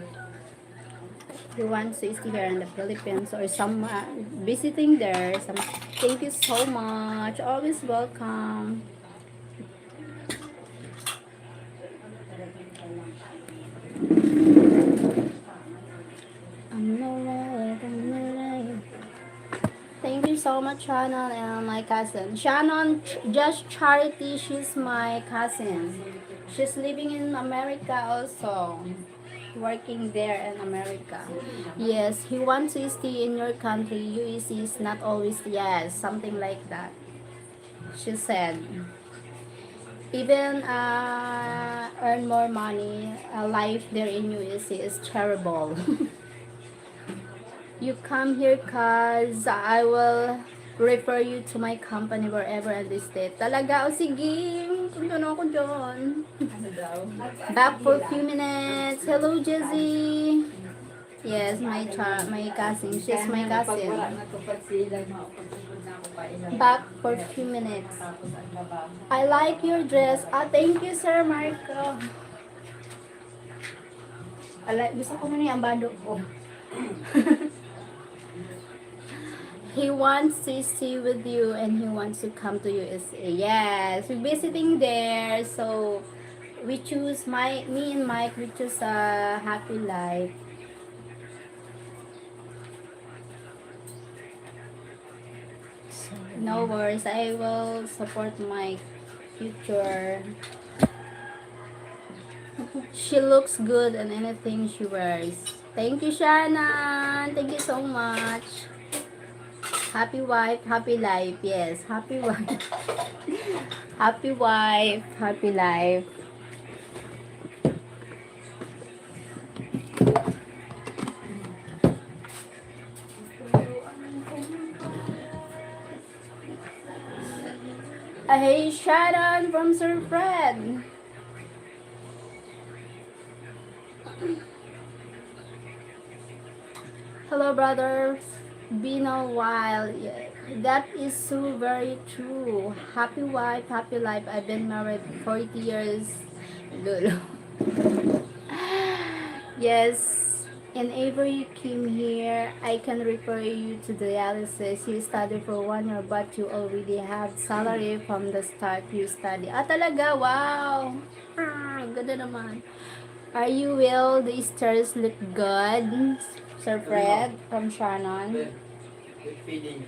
he wants to stay here in the Philippines or some, uh, visiting there. Some, thank you so much. Always welcome. I'm alright, I'm alright. Thank you so much, Shannon and my cousin. Shannon, ch- just Charity, she's my cousin. She's living in America also. Working there in America. Yes, he wants to stay in your country. U S is not always yes, something like that. She said, even, uh, earn more money, uh, life there in U S is terrible. You come here cause I will refer you to my company wherever in the state. Talaga? O sige, punta na ako dyan. Ano daw? Back for few minutes. Hello, Jezzy. Yes, my cha- my cousin. She's my cousin. Back for few minutes. I like your dress. Ah, thank you, Sir Marco. Ala, gusto ko na niya ang bado ko. He wants to stay with you and he wants to come to U S A. Yes, we're visiting there. So we choose my me and Mike. We choose a happy life. No worries, I will support my future. She looks good in anything she wears. Thank you, Shannon. Thank you so much. Happy wife, happy life. Yes, happy wife. Happy wife, happy life. Ah, hey, Sharon from Sir Fred. Hello, brother. Been a while. Yeah, that is so very true. Happy wife, happy life. I've been married forty years. Lolo. Yes. And ever you came here, I can refer you to dialysis. You study for one year, but you already have salary from the start you study. Ah, talaga? Wow! Ah, ang ganda naman. Are you well? The stars look good. Sir Fred, from Shannon. Good feeding.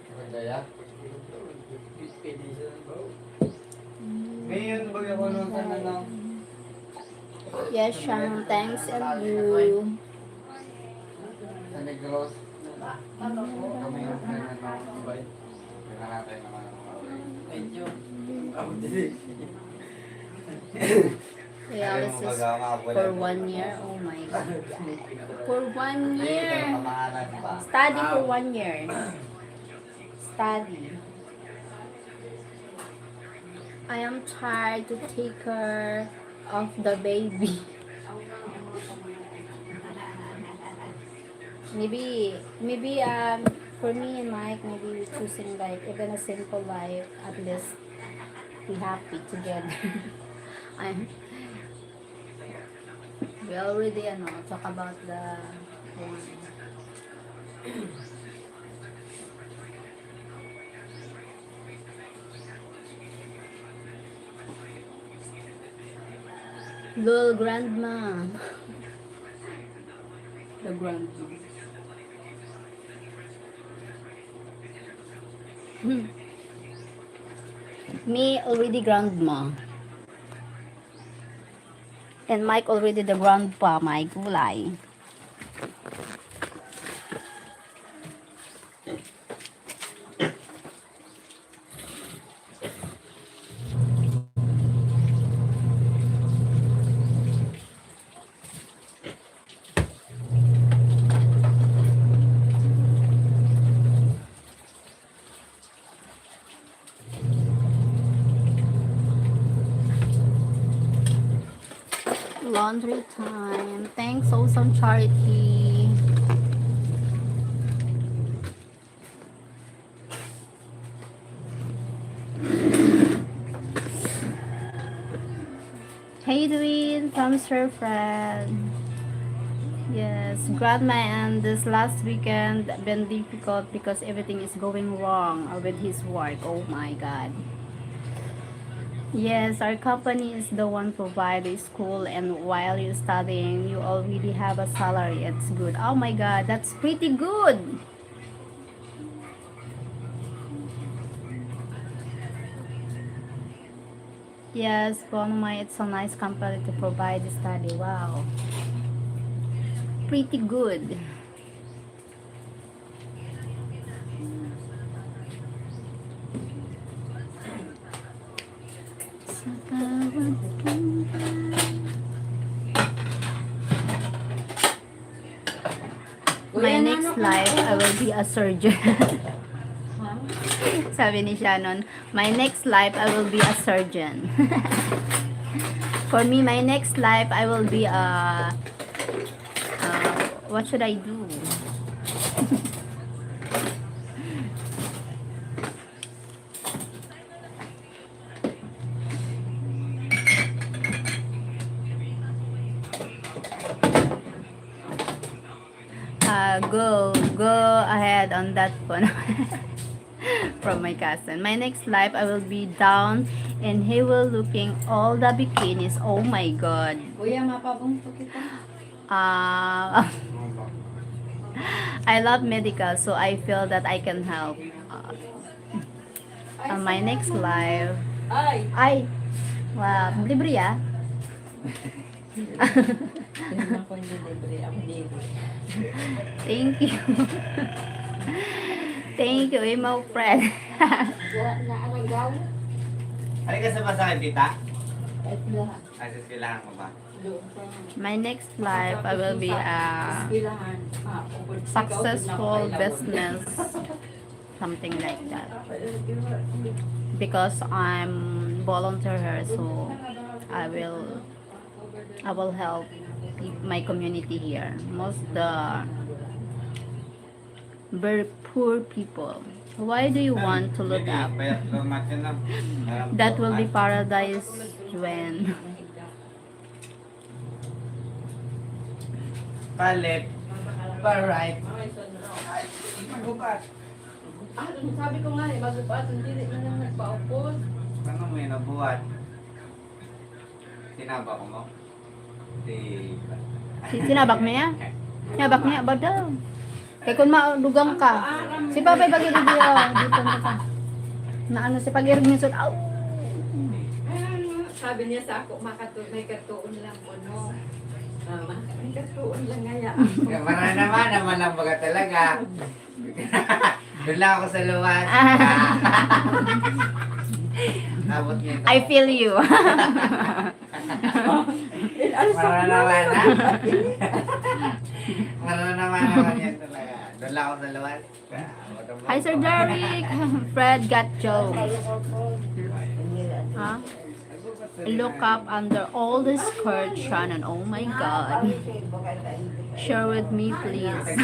Maganda ya? Good feeding siya ng baho. Ngayon, baga ko nung sa ano, Yes, Shang. Thanks and you. Sa Negros. Kami yung ano, kailangan tayo naman. Thank you. Ako din eh. Kaya Ayaw mo kasi baga, mga for bulalo. One year, oh my God. For one Ayun, year. Kayo kamahalan pa. Study for one year. Study. I am tired to take care of the baby. Maybe, maybe um, for me and Mike, maybe we choosing like even a simple life, at least be happy together. I'm, we already ano, talk about the one. Lol, grandma. The grandma. Hmm. Me already grandma. And Mike already the grandpa, my gulay. Laundry time. Thanks, Awesome Charity. Hey, Edwin, from Sir Fred. Yes, grandma, and this last weekend been difficult because everything is going wrong with his work. Oh my God. Yes, our company is the one provide the school, and while you're studying, you already have a salary. It's good. Oh my God, that's pretty good. Yes, Bonmai, it's so nice company to provide the study. Wow. Pretty good. My next life, I will be a surgeon. Sabi ni Shannon, "My next life, I will be a surgeon." For me, my next life, I will be a, uh, what should I do? Uh, go, go ahead on that po. From my cousin. My next life, I will be down and he will looking all the bikinis. Oh my God. Kuya, mapabungto kita. Uh, I love medical, so I feel that I can help. Uh, on my next life. Ay! Ay! Wow, libre ah. Hindi na ako hindi libre, ang libre. Thank you. Thank you, imo friend. Wala na ang gaw. Ano ka sa basahin, tita? Kahit lahat. Ay, sa eskwelahan mo ba? Doon pa. My next life, I will be a Eskwelahan. Ah, successful business. Something like that. Because I'm volunteer here, so I will, I will help peop-, my community here. Most the very poor people. Why do you want to look up? That will be paradise when Palit. Pa-right. Ay, magubat. Ah, sabi ko nga eh, magubat, hindi rin na lang nagpaupod. Ano mo yun, nabuhat? Sinaba ko mo? Si Si-, sinabak niya? Sinabak niya ba daw? Kaya kung madugang ka, si Papa bagay di, oh, dito na ka. Na ano, si pag-irig niya, aw! Sabi niya sa ako, "Makatu-, may katuon lang ko, no?" Ah, may katuon lang ngaya ako. Kaya para naman, naman lang baga talaga. Doon lang ako sa luwas. Ah. Abot niya ito. I feel you. Para naman, ha? Para naman, naman yan talaga. Doon lang ako sa luwas. Hi, Sir Derek. Fred got jokes. Huh? Look up under all the skirt, Shannon. Oh my God. Share with me, please.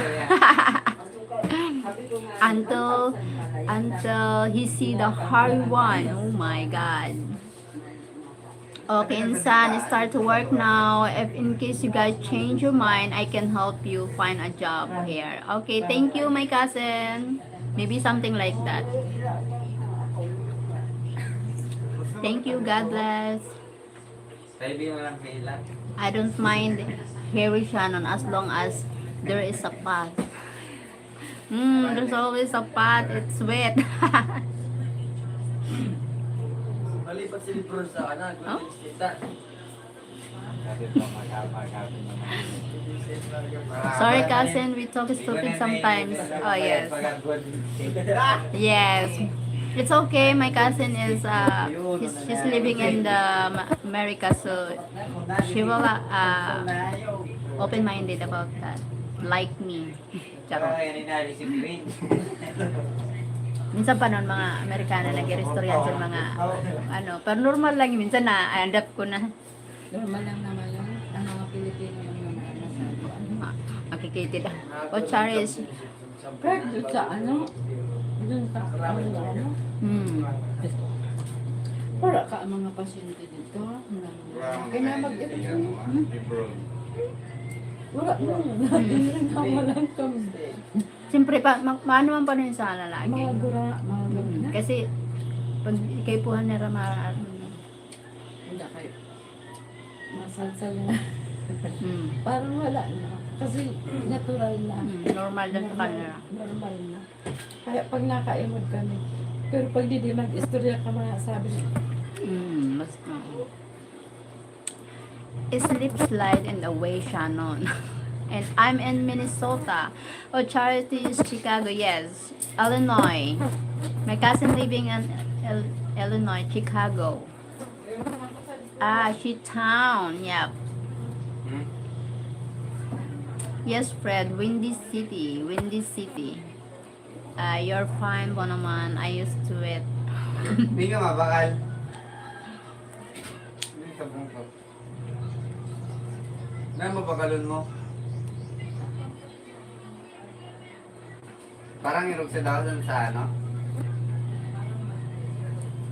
Until, until he see the hard one. Oh my God. Okay, insan, start to work now. If in case you guys change your mind, I can help you find a job here. Okay, thank you, my cousin. Maybe something like that. Thank you, God bless. Kaibigan mo lang kailan? I don't mind hairy Shannon as long as there is a path. Mm, there's always a path. It's wet. Malipat si Libro sa ano, Golden State, ah. Sorry, cousin, we talk stupid sometimes. Oh, yes. Yes. It's okay. My cousin is, uh, he's, she's living in the Ma-, America, so she will, uh, open-minded about that. Like me. Charot. Ay, ano na, si Green. Minsan pa noon, mga Amerikano nag-iristoryahan sa mga, ano, pero normal lang yun. Minsan na-adapt ko na. Normal lang naman yun. Ang mga Pilipino lang naman ang masyado, ano. Ma-, makikitid. O, Charis. Kahit doon sa ano, doon sa ano, ano. Hmm. Wala ka ang mga pasyente dito. Wala. Kaya mag-ipon. Hmm? Wala mo. Hindi rin na walang kami. Siyempre, pa, ma-, maano man pa rin sa lalaki. Mga gura, mga gura. Hmm. Kasi, pag kaipuhan nila, ma-, ano, hindi kayo. Masalsal na. Hmm. Parang wala na. Kasi natural na. Hmm, normal na sa kanila. Normal na. Kaya pag nakaimod kami, pero pag di, di mag-istorya ka, mga sabi niya. Hmm, mas, oo. Slip, slide, and away, Shannon. And I'm in Minnesota. Oh, Charity is Chicago, yes. Illinois. My cousin living in Il-, Illinois, Chicago. Ah, she town, yep. Hmm? Yes, Fred, Windy City, Windy City. Ah, you're fine po naman. I used to it. Hindi ka mabakal. Hindi ka bungkot. May mabakalon mo. Parang irog sa daw dun sa ano?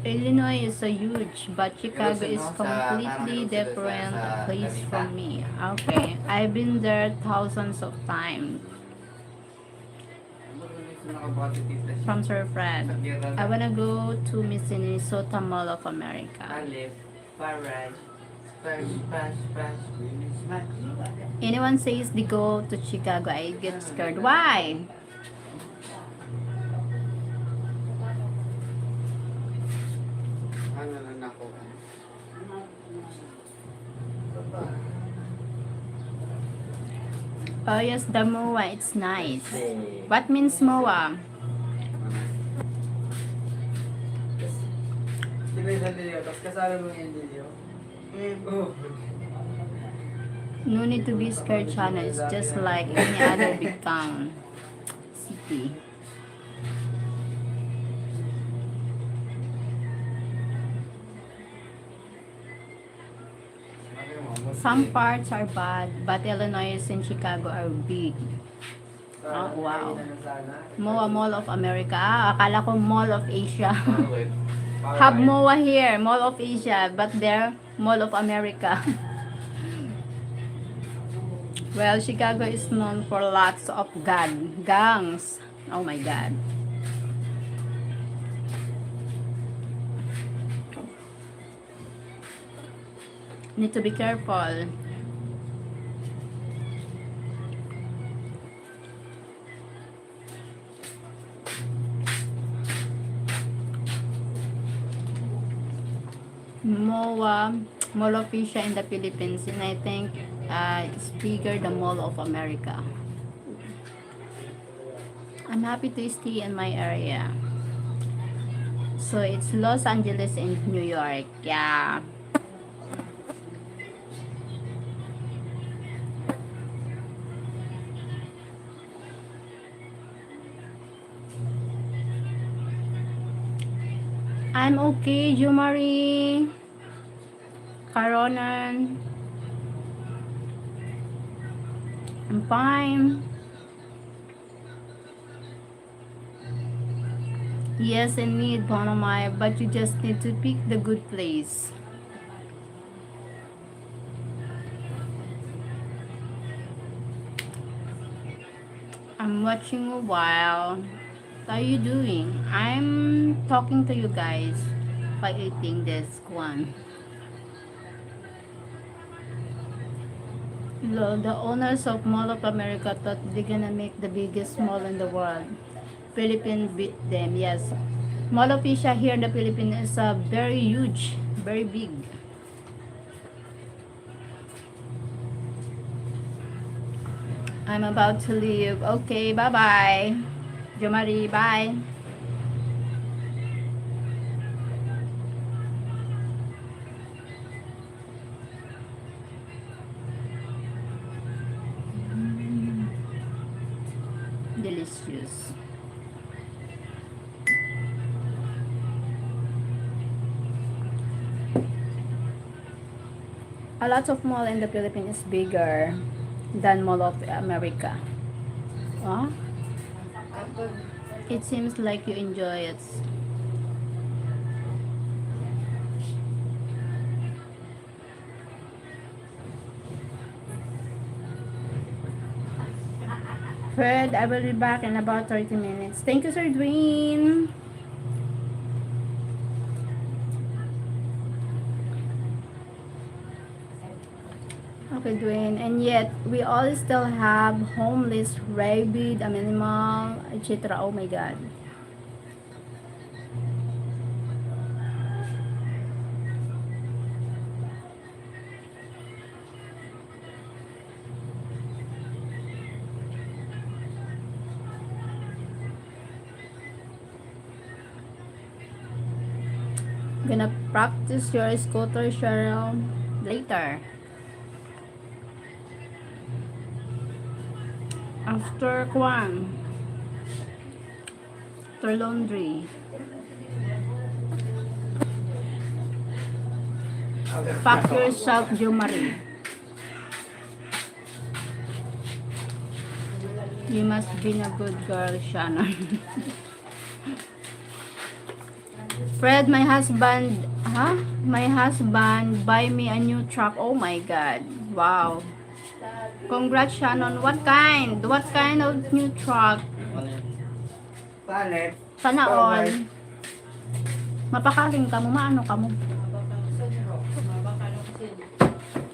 Illinois is so huge, but Chicago is completely different place from me. Okay, I've been there thousands of times. From Sir Fred. I wanna go to Minnesota Mall of America. Anyone says they go to Chicago, I get scared. Why? Oh yes, the moa, it's nice. What means moa? Tapos kasama mo yung Emilio. No need to be scared, Shannon. It's just like any other big town, city. Some parts are bad, but Illinois and Chicago are big. Ah, wow. moa, Mall of America. Ah, akala ko Mall of Asia. Have moa here, Mall of Asia, but there, Mall of America. Well, Chicago is known for lots of gang-, gangs. Oh my God. Need to be careful. Mo Mall of Asia in the Philippines, and I think uh, it's bigger the Mall of America. I'm happy to stay in my area. So it's Los Angeles and New York. Yeah. I'm okay, Jumari. Karonan. I'm fine. Yes, indeed, Bonamay, but you just need to pick the good place. I'm watching a while. What are you doing? I'm talking to you guys by eating this one. Lo, the owners of Mall of America thought they're gonna make the biggest mall in the world. Philippines beat them, yes. Mall of Asia here in the Philippines is uh, very huge, very big. I'm about to leave. Okay, bye-bye. Jomari, bye. Delicious. A lot of mall in the Philippines is bigger than Mall of America. Huh? It seems like you enjoy it. Fred, I will be back in about thirty minutes. Thank you, Sir Dwayne. Okay, Dwayne. And yet, we all still have homeless, rabid, animal, et cetera. Oh my God. Gonna practice your scooter, Cheryl, later. After kwan, after laundry. Pack yourself, Jomari. You must be a good girl, Shannon. Fred, my husband, ha? My husband buy me a new truck. Oh my God. Wow. Congrats, Shannon. What kind? What kind of new truck? Palit. Sana all. Mapakaling kamo, maano kamo?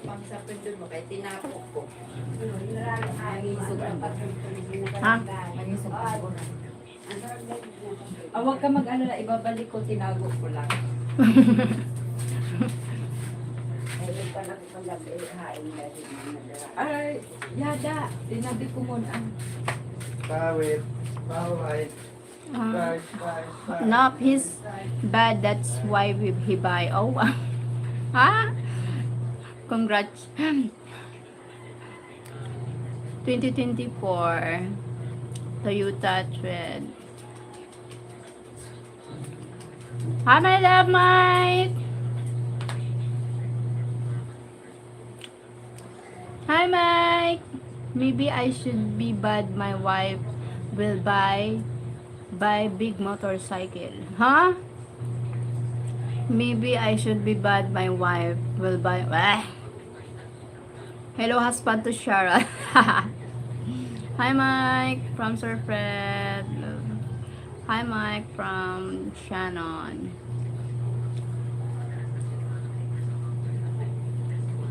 Pang sa pindol mo, kay tinapok ko. Ha? Ah, huwag ka mag-alala, ibabalik ko, tinago ko lang. Ay, yada, tinabi ko muna. Pawit, pawit. Ah, Bye, bye, bye. Nope, he's bad. That's why we, he buy. Oh, ha? Congrats. Twenty twenty-four Toyota Tread. Hi, my love, Mike. Hi, Mike. Maybe I should be bad. My wife will buy buy big motorcycle. Huh? Maybe I should be bad. My wife will buy. Ah. Hello, husband to Sharon. Hi, Mike from Sir Fred. Hi, Mike from Shannon.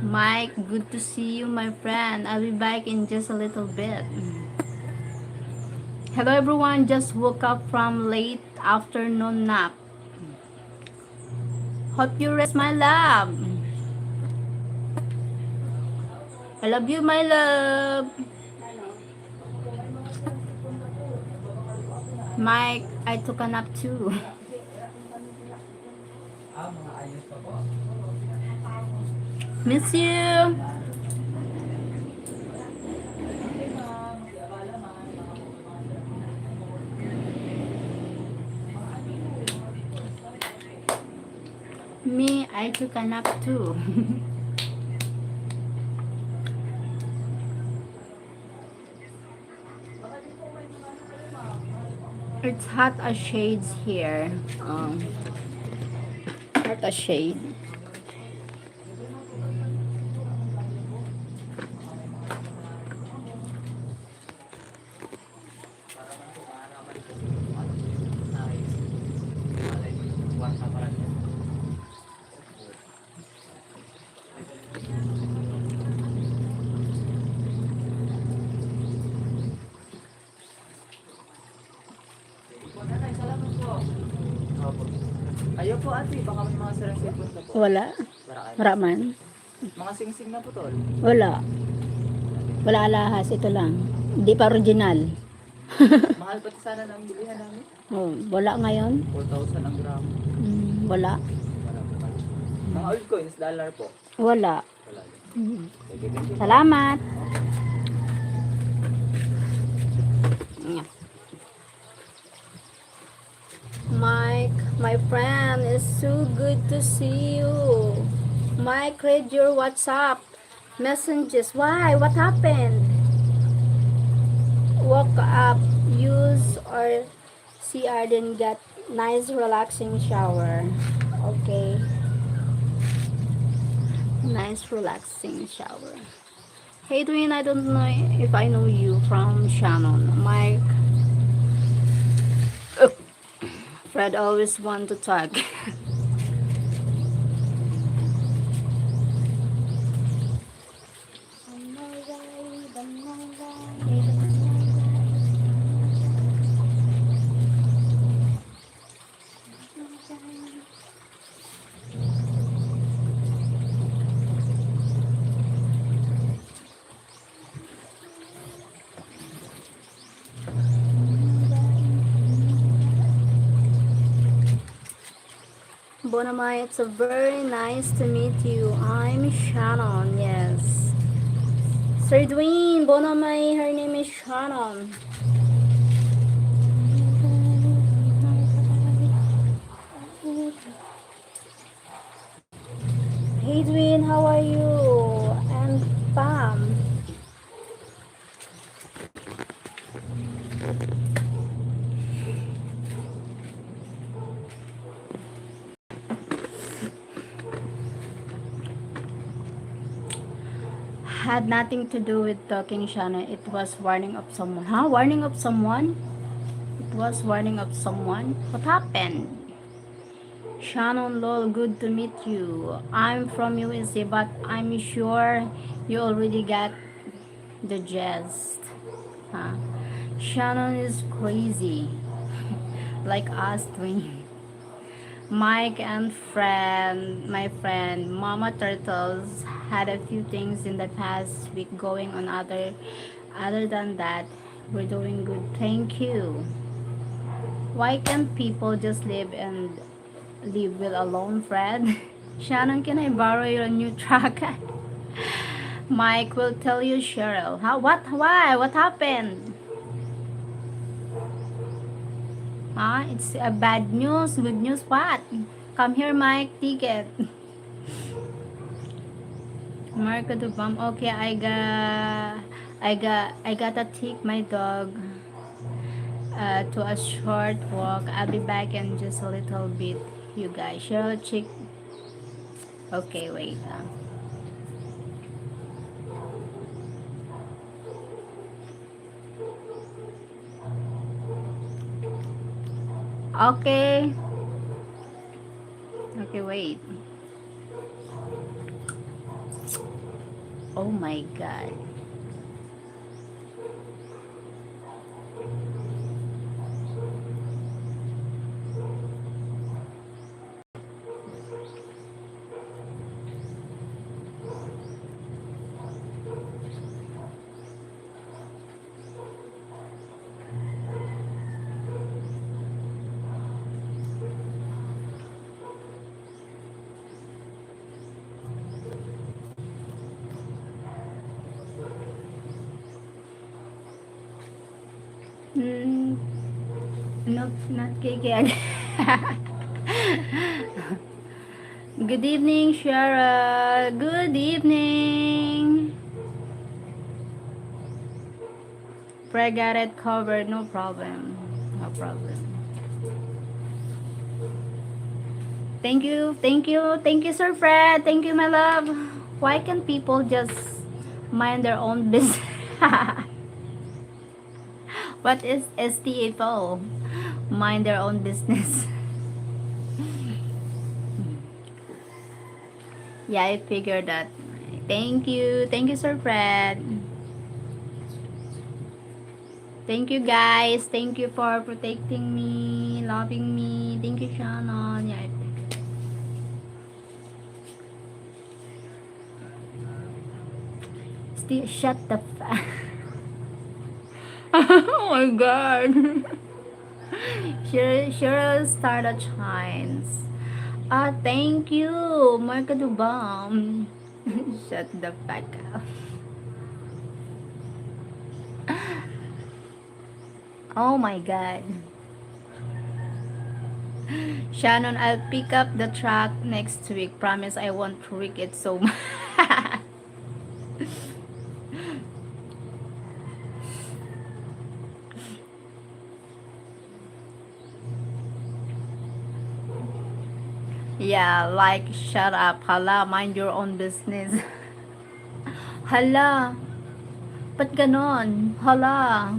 Mike, good to see you, my friend. I'll be back in just a little bit. Hello, everyone. Just woke up from late afternoon nap. Hope you rest, my love. I love you, my love. Mike, I took a nap too. Miss you. Me, I took a nap too. It's hot as shades here. Um, hot as shade. Opo. Kayo po, ate, baka may mga sirang cellphone ka po. Wala. Wala kayo. Wala man. Mga singsing na putol. Wala. Wala alahas, ito lang. Hindi pa original. Mahal pati sana ng bilihan namin. Oh, wala ngayon. Four thousand ang gramo. Mm, wala. Wala po pala. Mga old coins, dollar po. Wala. Wala. Mm. Sige, thank you. Salamat. Yeah. Mike, my friend, it's so good to see you. Mike, read your WhatsApp messages. Why? What happened? Woke up, use our C R, then get nice relaxing shower. Okay. Nice relaxing shower. Hey, Dwayne, I don't know if I know you from Shannon. Mike. Fred always want to talk. Bonamay, it's a very nice to meet you. I'm Shannon, yes. Sir Dwayne, Bonamay, her name is Shannon. Hey Dwayne, how are you? And Pam. Had nothing to do with talking, Shannon. It was warning of someone. Huh? Warning of someone? It was warning of someone? What happened? Shannon, lol, good to meet you. I'm from U S A, but I'm sure you already got the gist. Huh? Shannon is crazy. Like us twin. Mike and friend, my friend, Mama Turtles had a few things in the past week going on. Other, other than that, we're doing good. Thank you. Why can't people just live and leave well alone, Fred? Shannon, can I borrow your new truck? Mike will tell you, Cheryl. How? What? Why? What happened? Ah, it's a bad news. Good news, what? Come here, Mike. Ticket. Marco Dubam. Okay, I got, I got, I gotta take my dog uh, to a short walk. I'll be back in just a little bit, you guys. Cheryl Chick. Okay, wait. Ah. Okay. Okay, wait. Oh my God. Not, not K K again. Good evening, Cheryl. Good evening. Fred got it covered. No problem. No problem. Thank you, thank you, thank you, Sir Fred. Thank you, my love. Why can't people just mind their own business? What is S T F O? Mind their own business. Yeah, I figured that. Thank you. Thank you, Sir Fred. Thank you, guys. Thank you for protecting me, loving me. Thank you, Shannon. Yeah, I figured. Still, shut the f- Oh my God. Cheryl, Cheryl Star that shines. Ah, thank you, Mark Kadubam. Shut the fuck up. Oh my God. Shannon, I'll pick up the truck next week. Promise I won't wreck it so much. Yeah, like, shut up. Hala, mind your own business. Hala, ba't ganon? Hala.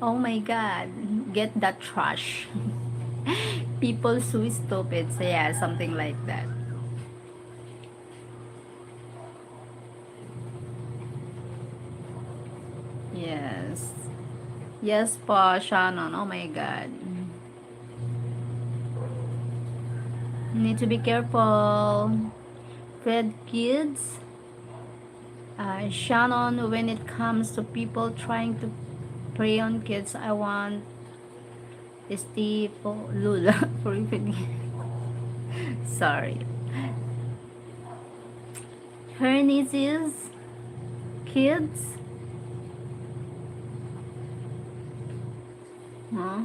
Oh my God. Get that trash. People so stupid. So yeah, something like that. Yes. Yes po, Shannon. Oh my God. Need to be careful. Fred kids. Uh, Shannon, when it comes to people trying to prey on kids, I want Steve Lula for even. Sorry. Her nieces, kids. Huh?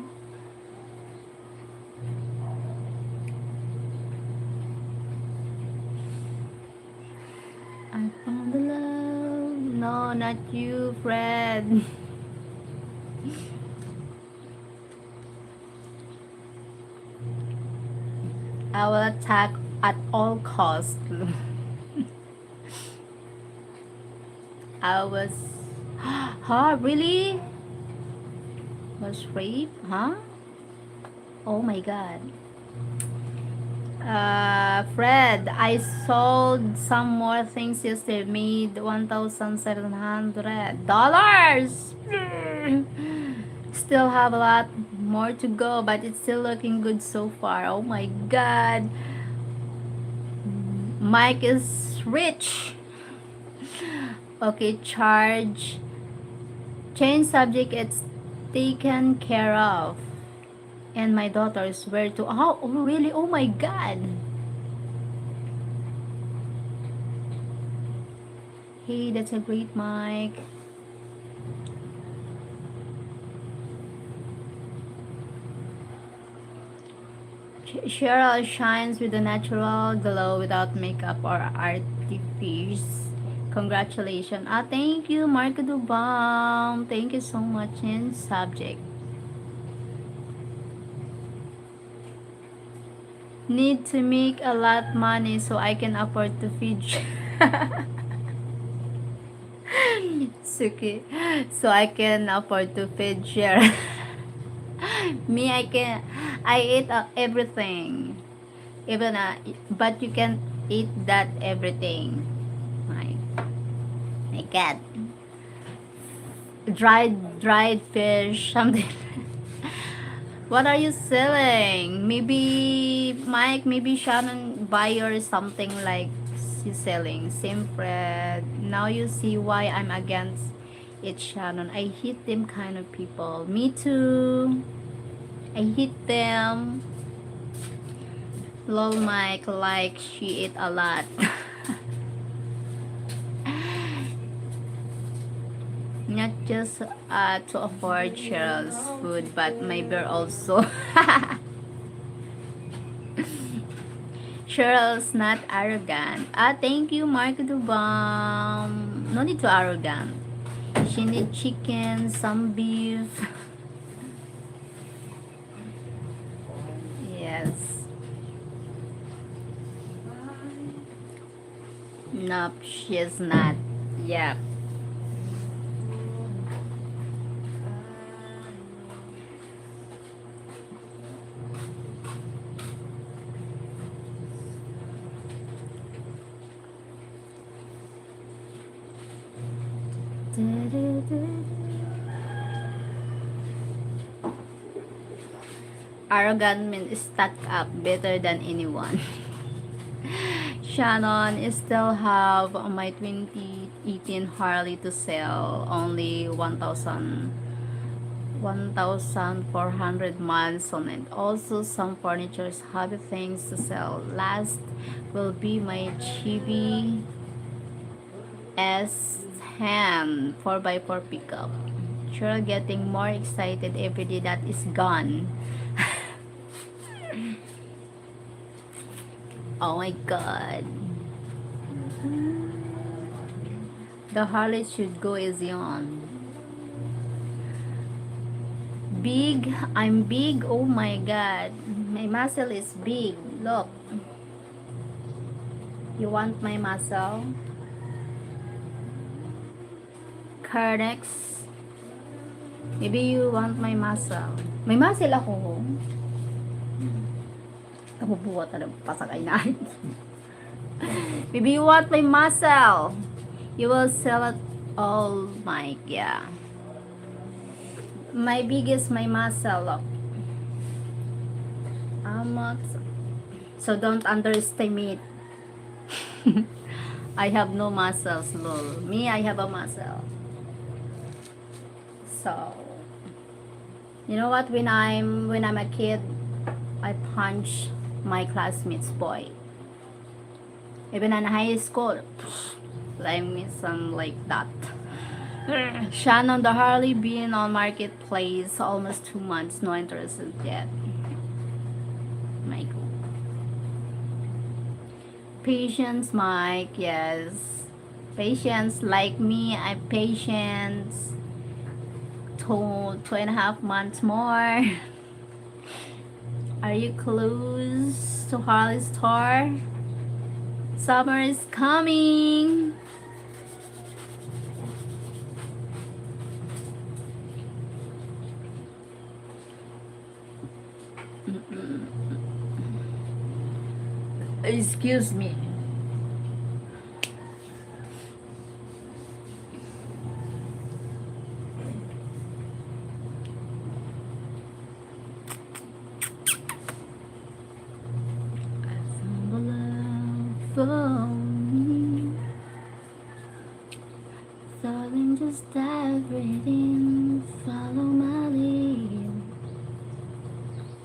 I found the love. No, not you, Fred. I will attack at all costs. I was, huh? Really? Was rape? Huh? Oh my God. Uh, Fred, I sold some more things yesterday. Made one thousand seven hundred dollars. Still have a lot more to go, but it's still looking good so far. Oh my God. Mike is rich. Okay, charge. Change subject, it's taken care of. And my daughters were to, oh, oh, really? Oh my God. Hey, that's a great mic. Ch-, Cheryl shines with a natural glow without makeup or artifice. Congratulations. Ah, thank you, Marco Dubang. Thank you so much in subject. Need to make a lot money so I can afford to feed. Suki. So I can afford to feed share. Me, I can, I eat, uh, everything. Even, uh, but you can eat that everything. My, my God. Dried, dried fish, something. What are you selling? Maybe Mike, maybe Shannon buy or something like she's selling. Same Fred. Now you see why I'm against it, Shannon. I hate them kind of people. Me too. I hate them. Lol, Mike, like, she eat a lot. Not just uh, to afford Cheryl's food, but my beer also. Cheryl's not arrogant. Ah, thank you, Mark Dubam. No need to arrogant. She need chicken, some beef. Yes. Nope, she's not. Yep. Arrogant means stack up better than anyone. Shannon, I still have my twenty eighteen Harley to sell. Only one thousand, one thousand four hundred miles on it. Also, some furnitures, hobby things to sell. Last will be my Chibi S ten four by four pickup. Sure, getting more excited every day that is gone. Oh my God. The Harley should go easy on. Big, I'm big. Oh my God. My muscle is big. Look. You want my muscle? Cardex. Maybe you want my muscle. May muscle ako. Kabubuhat na lang, pasakay na. Maybe you want my muscle. You will sell it all, Mike. Yeah. My biggest, my muscle. Look. How much? So don't underestimate. I have no muscles, lol. Me, I have a muscle. So, you know what? When I'm when I'm a kid, I punch my classmates boy. Even in high school, like me, some like that. Shannon, the Harley been on marketplace almost two months, no interest yet. Michael. Patience, Mike, yes. Patience, like me, I patience. Two, two and a half months more. Are you close to Harley Store? Summer is coming. Excuse me. Darling, just dive right in, follow my lead.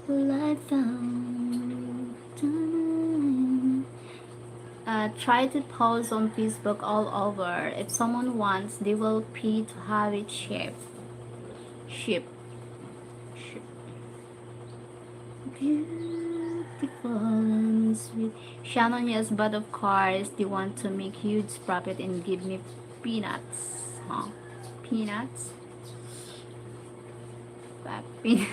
Light down. Uh, try to post on Facebook all over. If someone wants, they will pay to have it shipped. Ship. Ship. Beautiful and sweet. Shannon, yes, but of course, they want to make huge profit and give me peanuts. Huh? Peanuts? Fat peanuts.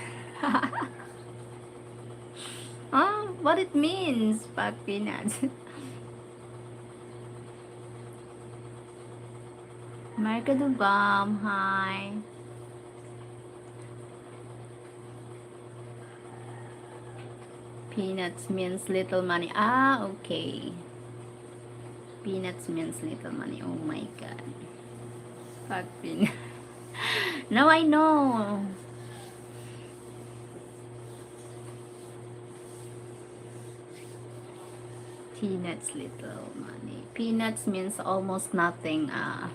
Ah, what it means, fat peanuts? Marka do Bam, hi. Peanuts means little money. Ah, okay. Peanuts means little money. Oh my God. Fat peanut. Now I know. Peanuts, little money. Peanuts means almost nothing. Ah.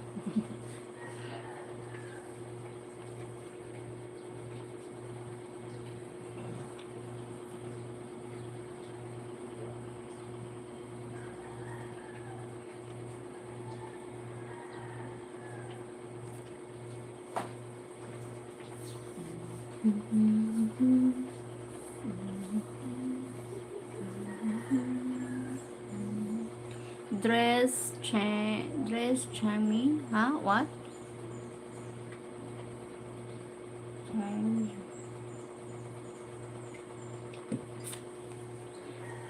Dress cha-, dress charming? Huh? What? Change.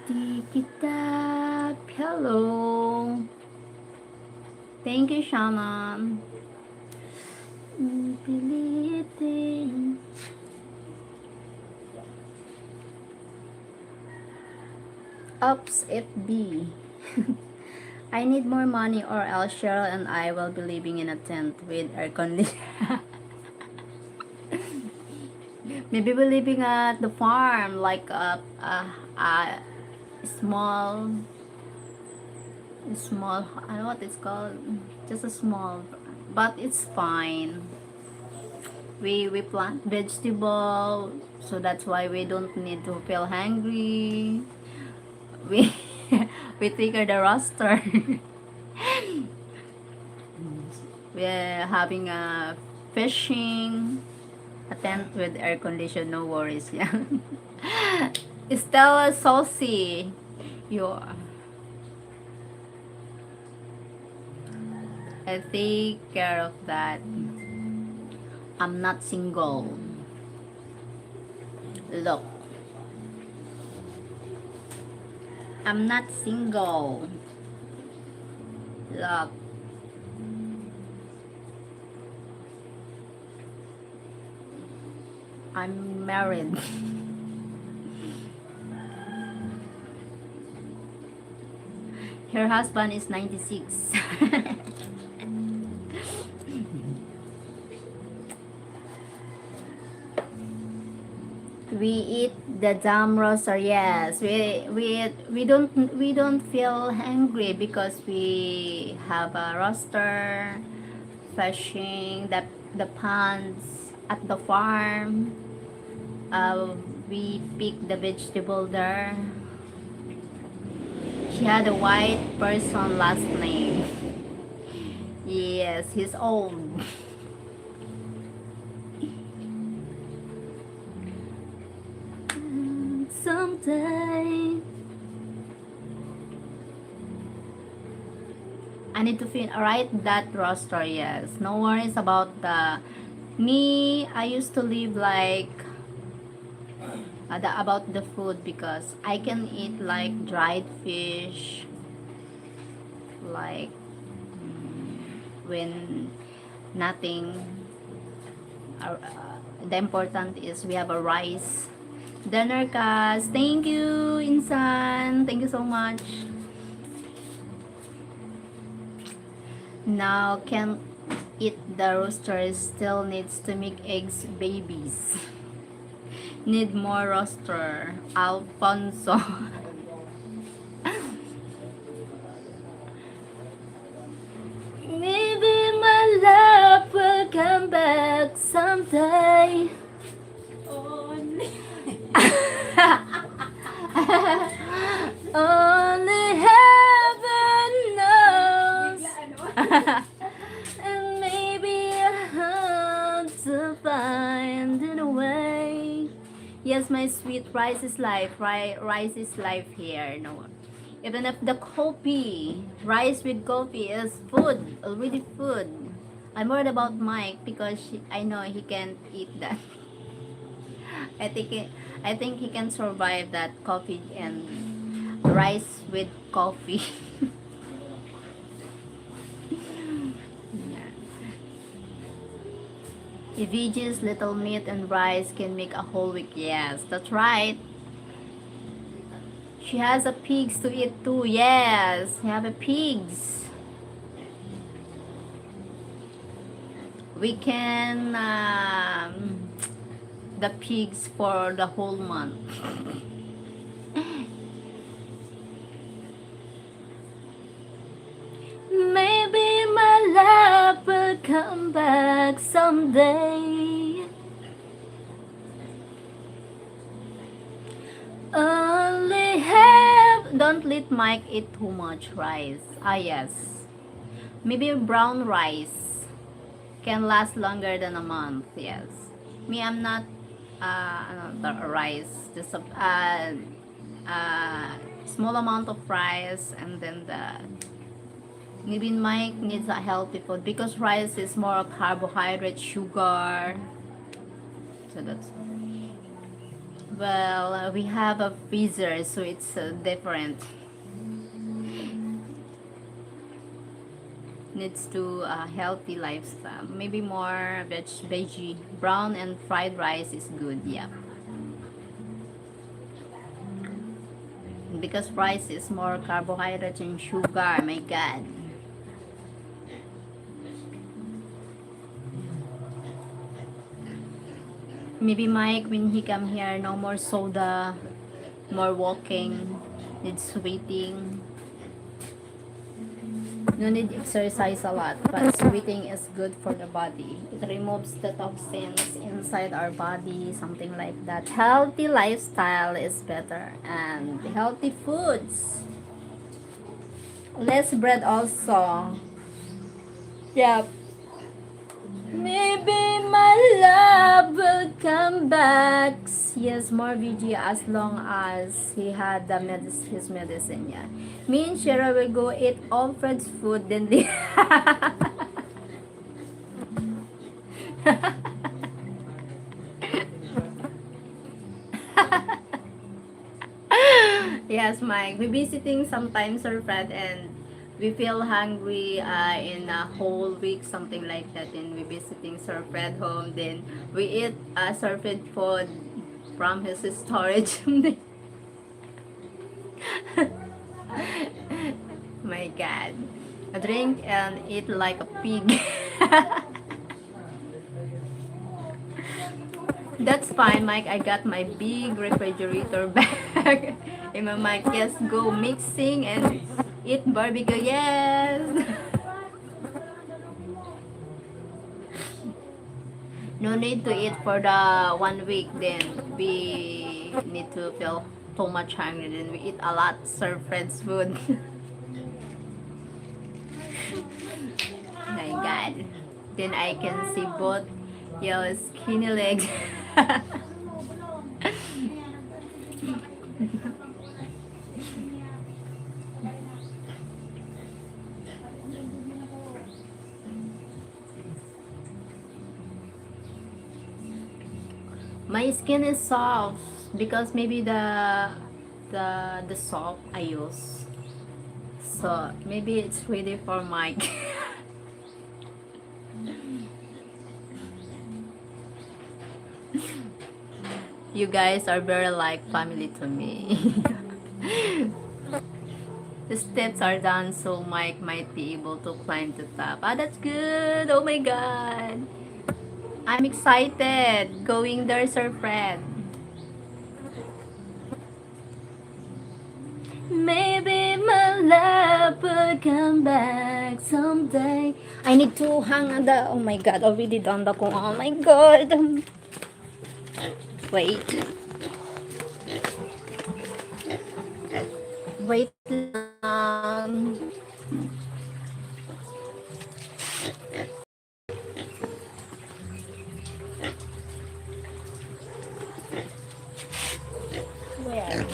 Di kita, hello. Thank you, Shannon. Pilitin. Oops, F B. I need more money or else Cheryl and I will be living in a tent with air condition. Maybe we're living at the farm, like a, a, a small, small, I don't know what it's called, just a small, but it's fine. We, we plant vegetable, so that's why we don't need to feel hungry. We, we take care the roster. We're having a fishing, a tent with air condition, no worries. Yeah. Stella Saucy, you are. I take care of that. I'm not single. Look. I'm not single. Look. I'm married. Her husband is ninety-six. We eat the jam roaster, yes. We, we, we don't, we don't feel hungry because we have a roaster, fishing, the, the ponds at the farm. Uh, we pick the vegetable there. She had a white person last name. Yes, he's old. Someday. I need to fin-, write that roster, yes. No worries about the, me, I used to live like, uh, the, about the food because I can eat like dried fish, like, mm, when nothing, uh, uh, the important is we have a rice. Dinner kas. Thank you, Insan. Thank you so much. Now, can't eat the roosters. Still needs to make eggs, babies. Need more roster. Alfonso. Maybe my love will come back someday. Only heaven knows. And maybe I have to find a way. Yes, my sweet, rice is life. Ri-, rice is life here. No, even if the coffee, rice with coffee is food, already food. I'm worried about Mike because she, I know he can't eat that. I think he, I think he can survive that coffee and rice with coffee. Yeah. If veggies, little meat and rice can make a whole week. Yes, that's right. She has a pigs to eat too. Yes, we have a pigs. We can, um, the pigs for the whole month. Maybe my love will come back someday. Only have, don't let Mike eat too much rice. Ah, yes. Maybe brown rice can last longer than a month, yes. Me, I'm not uh, ano, the rice, just a uh, uh, small amount of rice, and then the Nibin Mike needs a healthy food because rice is more carbohydrate, sugar. So that's well, uh, we have a freezer, so it's uh, different. Needs to a healthy lifestyle. Maybe more veg, veggie. Brown and fried rice is good. Yeah. Because rice is more carbohydrates and sugar. My God. Maybe Mike, when he come here, no more soda, more walking, need sweating. No need exercise a lot, but sweating is good for the body. It removes the toxins inside our body, something like that. Healthy lifestyle is better, and healthy foods. Less bread also. Yep. Maybe my love will come back. Yes, more V G as long as he had the medis- his medicine. Yeah. Me and Shira will go eat Alfred's food, then the Yes, Mike. We visiting sometimes, Sir Fred, and we feel hungry uh, in a whole week, something like that. And we visiting Sir Fred home, then we eat uh, Sir Fred food from his storage. My God. Drink and eat like a pig. That's fine, Mike. I got my big refrigerator bag. Ima Mike, yes, go mixing and eat barbecue. Yes. No need to eat for the one week. Then we need to feel too much hungry. Then we eat a lot Sir Fred's food. My God. Then I can see both your skinny legs. My skin is soft because maybe the the the soap I use. So maybe it's ready for my You guys are very like family to me. The steps are done, so Mike might be able to climb the top. Ah, that's good. Oh my God. I'm excited going there, Sir Fred. Maybe my love will come back someday. I need to hang on the, oh my God, already done the kung, oh my God. Wait. Wait lang. Where?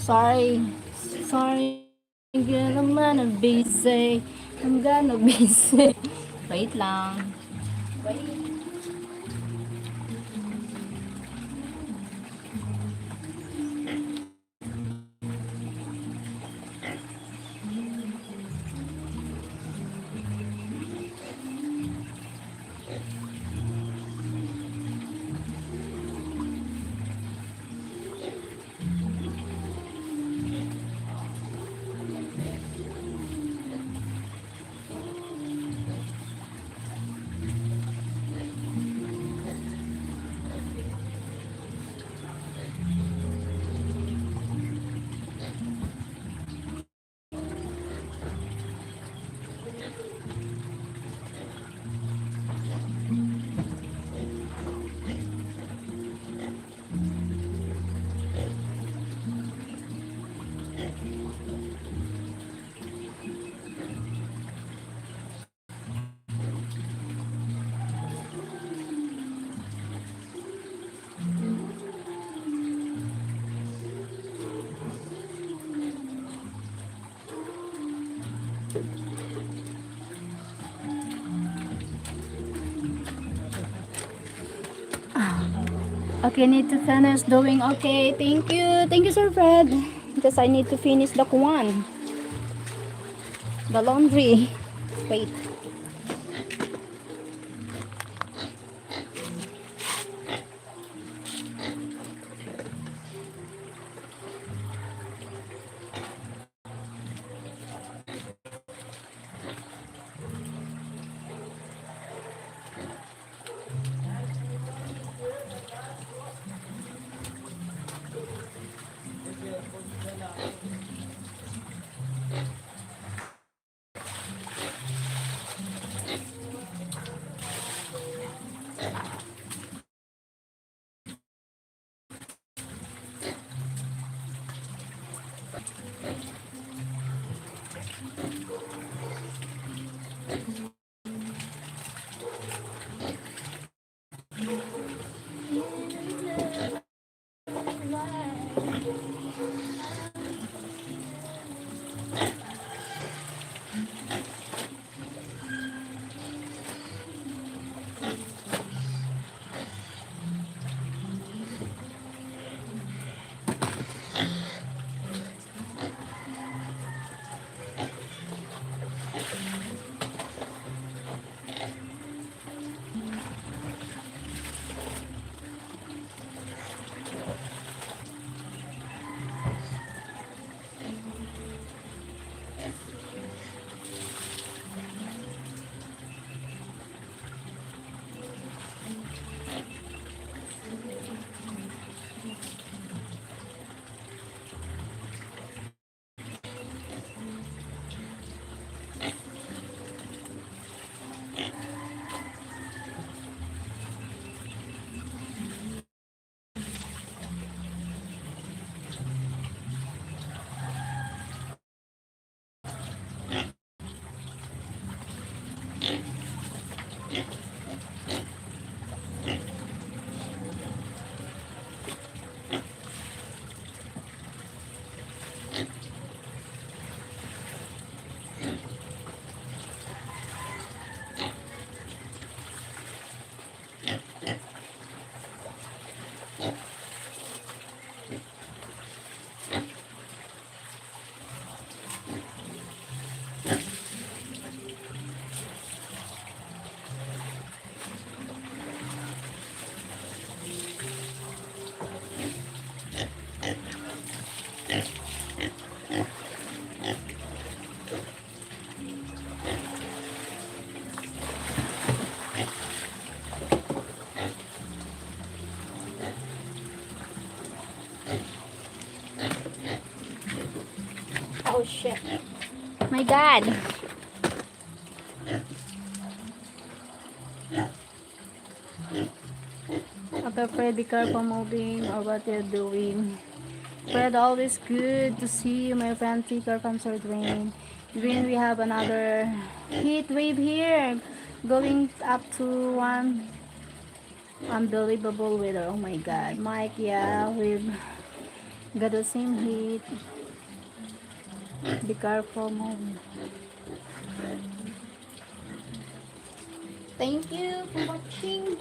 Sorry. Sorry. Girl, I'm gonna busy. I'm gonna busy. Wait lang. Ah, okay, need to finish doing. Okay, thank you. Thank you, Sir Fred. Because I need to finish the kuwan. The laundry. Wait. God. Ate Fred, be careful moving or what you're doing. Fred, always good to see you, my friend. Take care from Sir Dwayne. Dwayne, we have another heat wave here, going up to one. Unbelievable weather. Oh my God. Mike, yeah, we've got the same heat. Be careful, mom. Thank you for watching.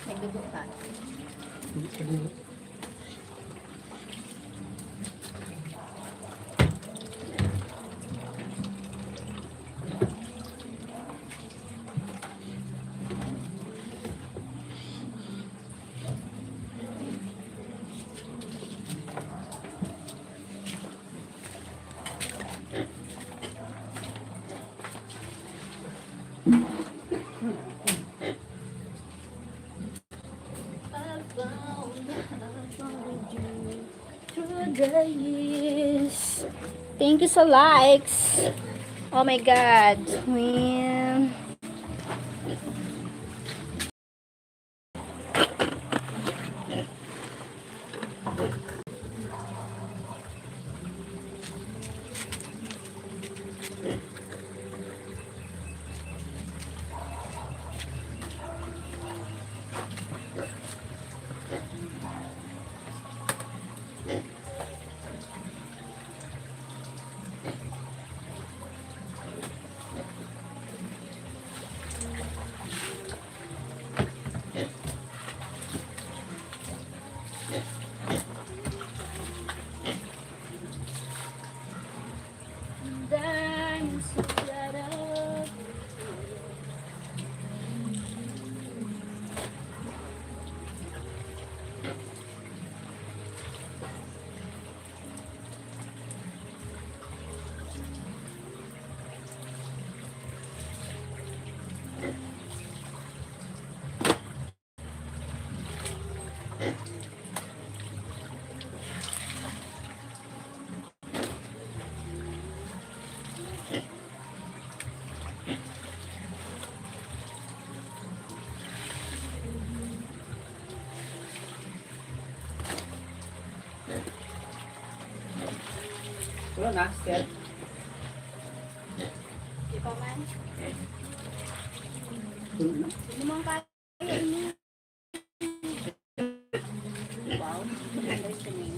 Nagdugo ka. Guys, thank you sa likes. Oh my God. Win. na, sir. Di pa man. Hindi mo kaya ini. Wow. Understanding.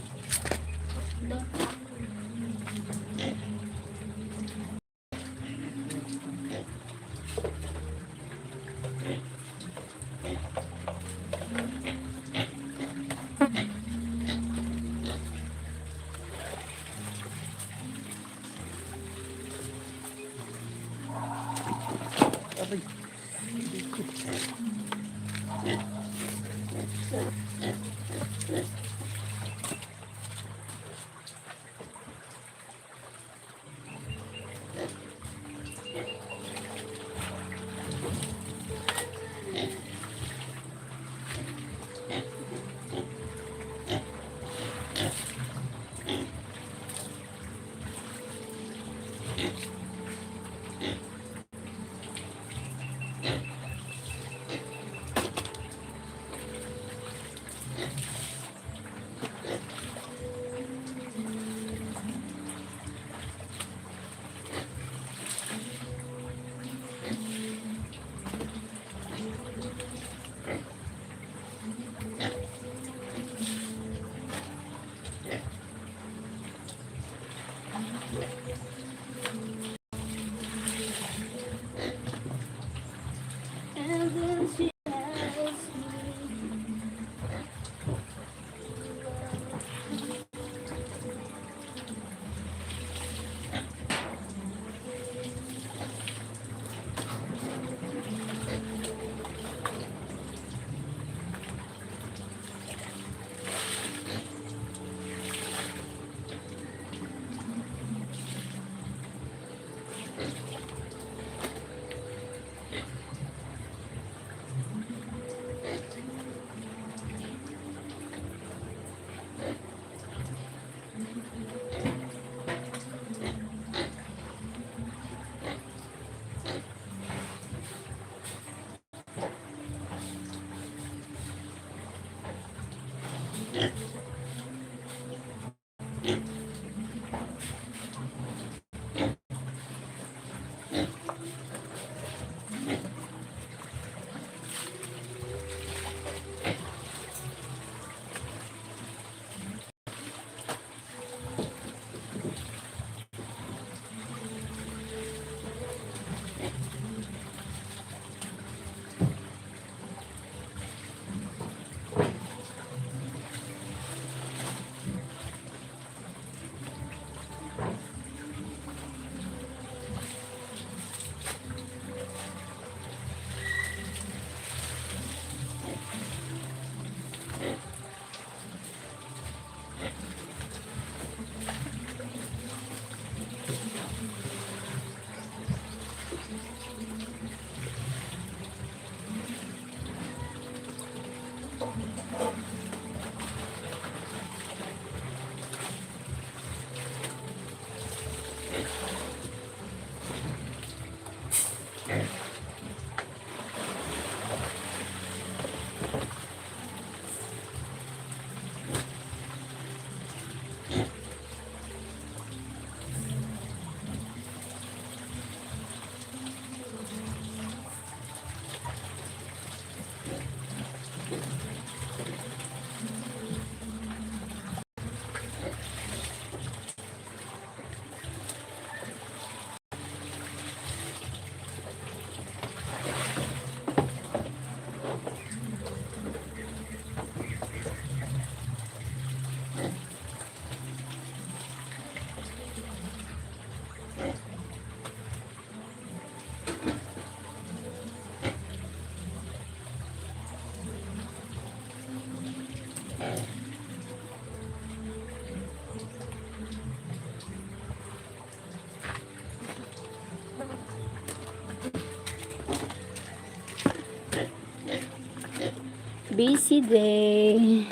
Busy day.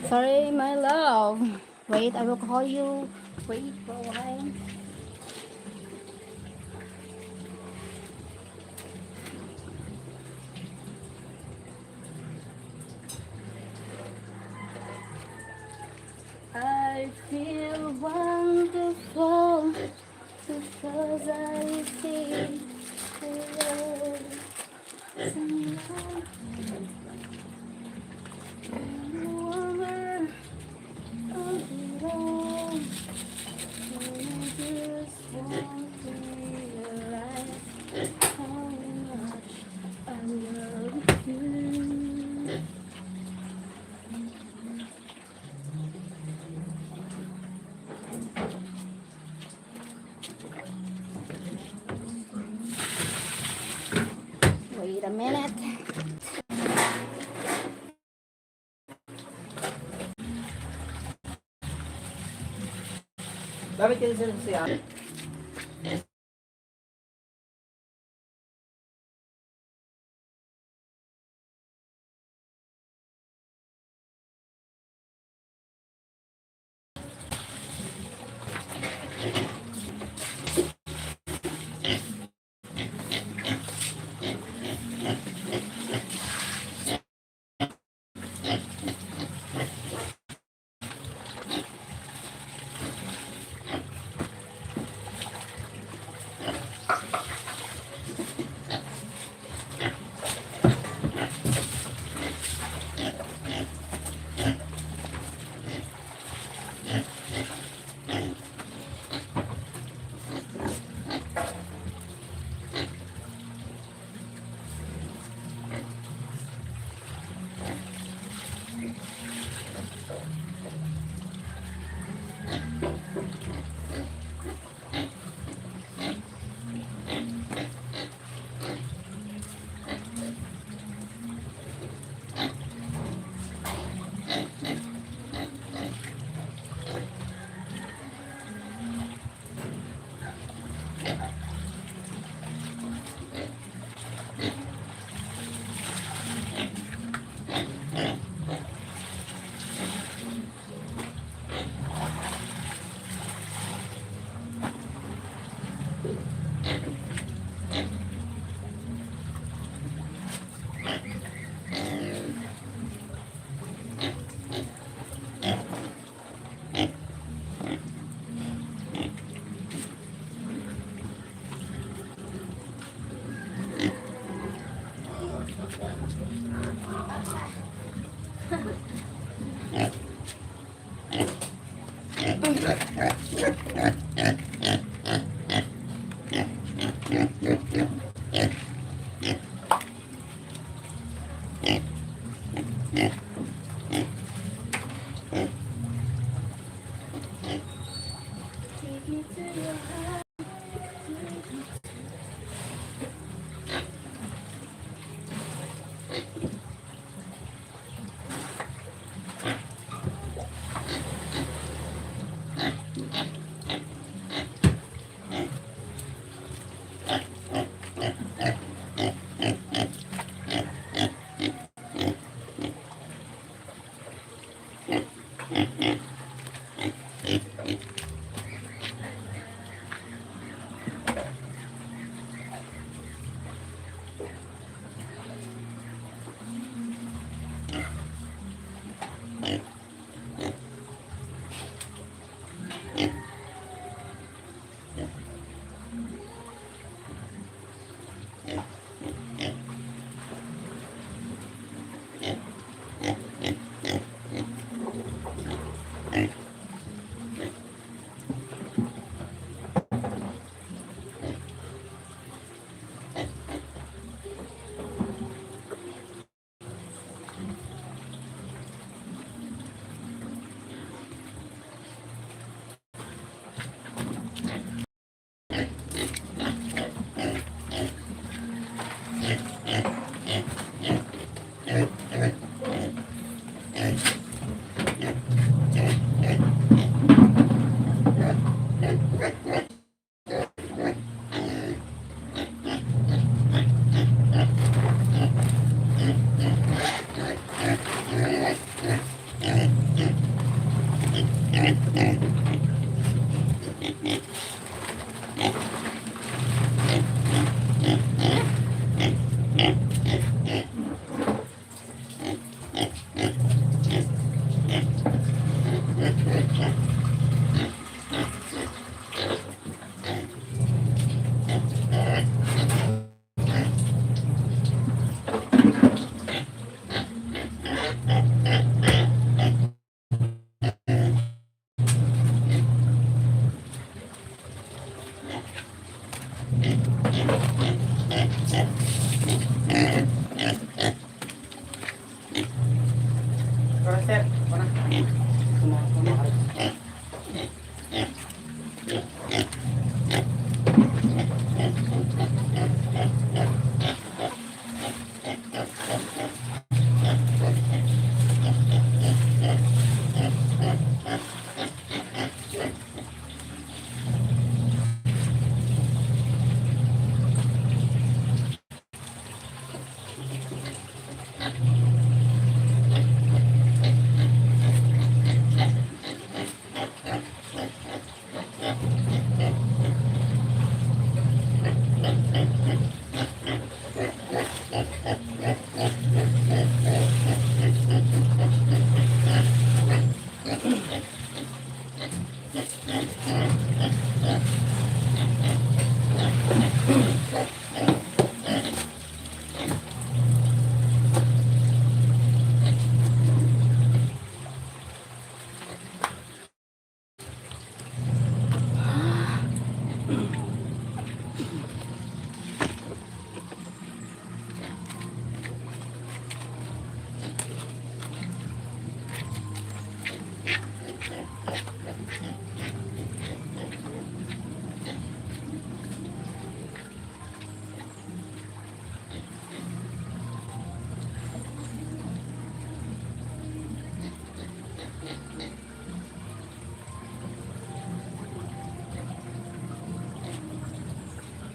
Sorry, my love. Wait, I will call you. Wait for a while. I feel fall because I feel alone. Somehow, I'm over all it all. And I just want to realize how much I love you. Wait a minute. Bakit kasi siya?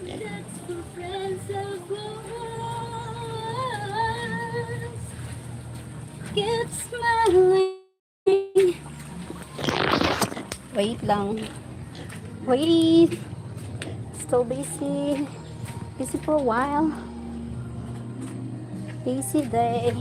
That's the friends of God. Keep smiling. Wait lang. Wait. Still busy. Busy for a while. Busy day.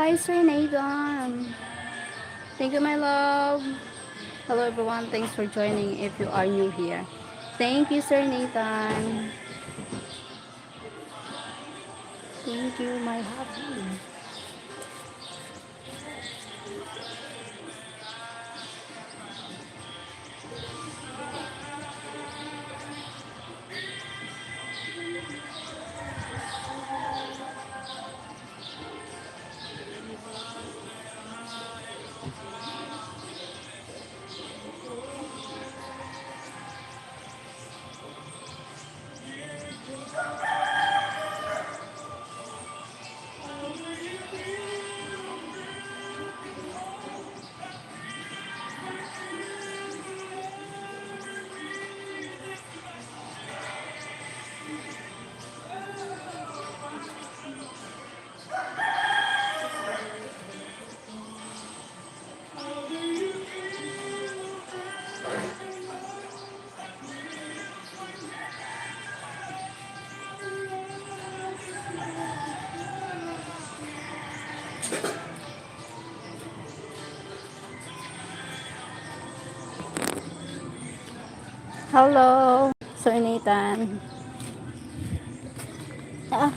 Hi, Sir Nathan. Thank you, my love. Hello, everyone. Thanks for joining if you are new here. Thank you, Sir Nathan. Thank you, my hubby. Hello, Sir Nathan. Ah,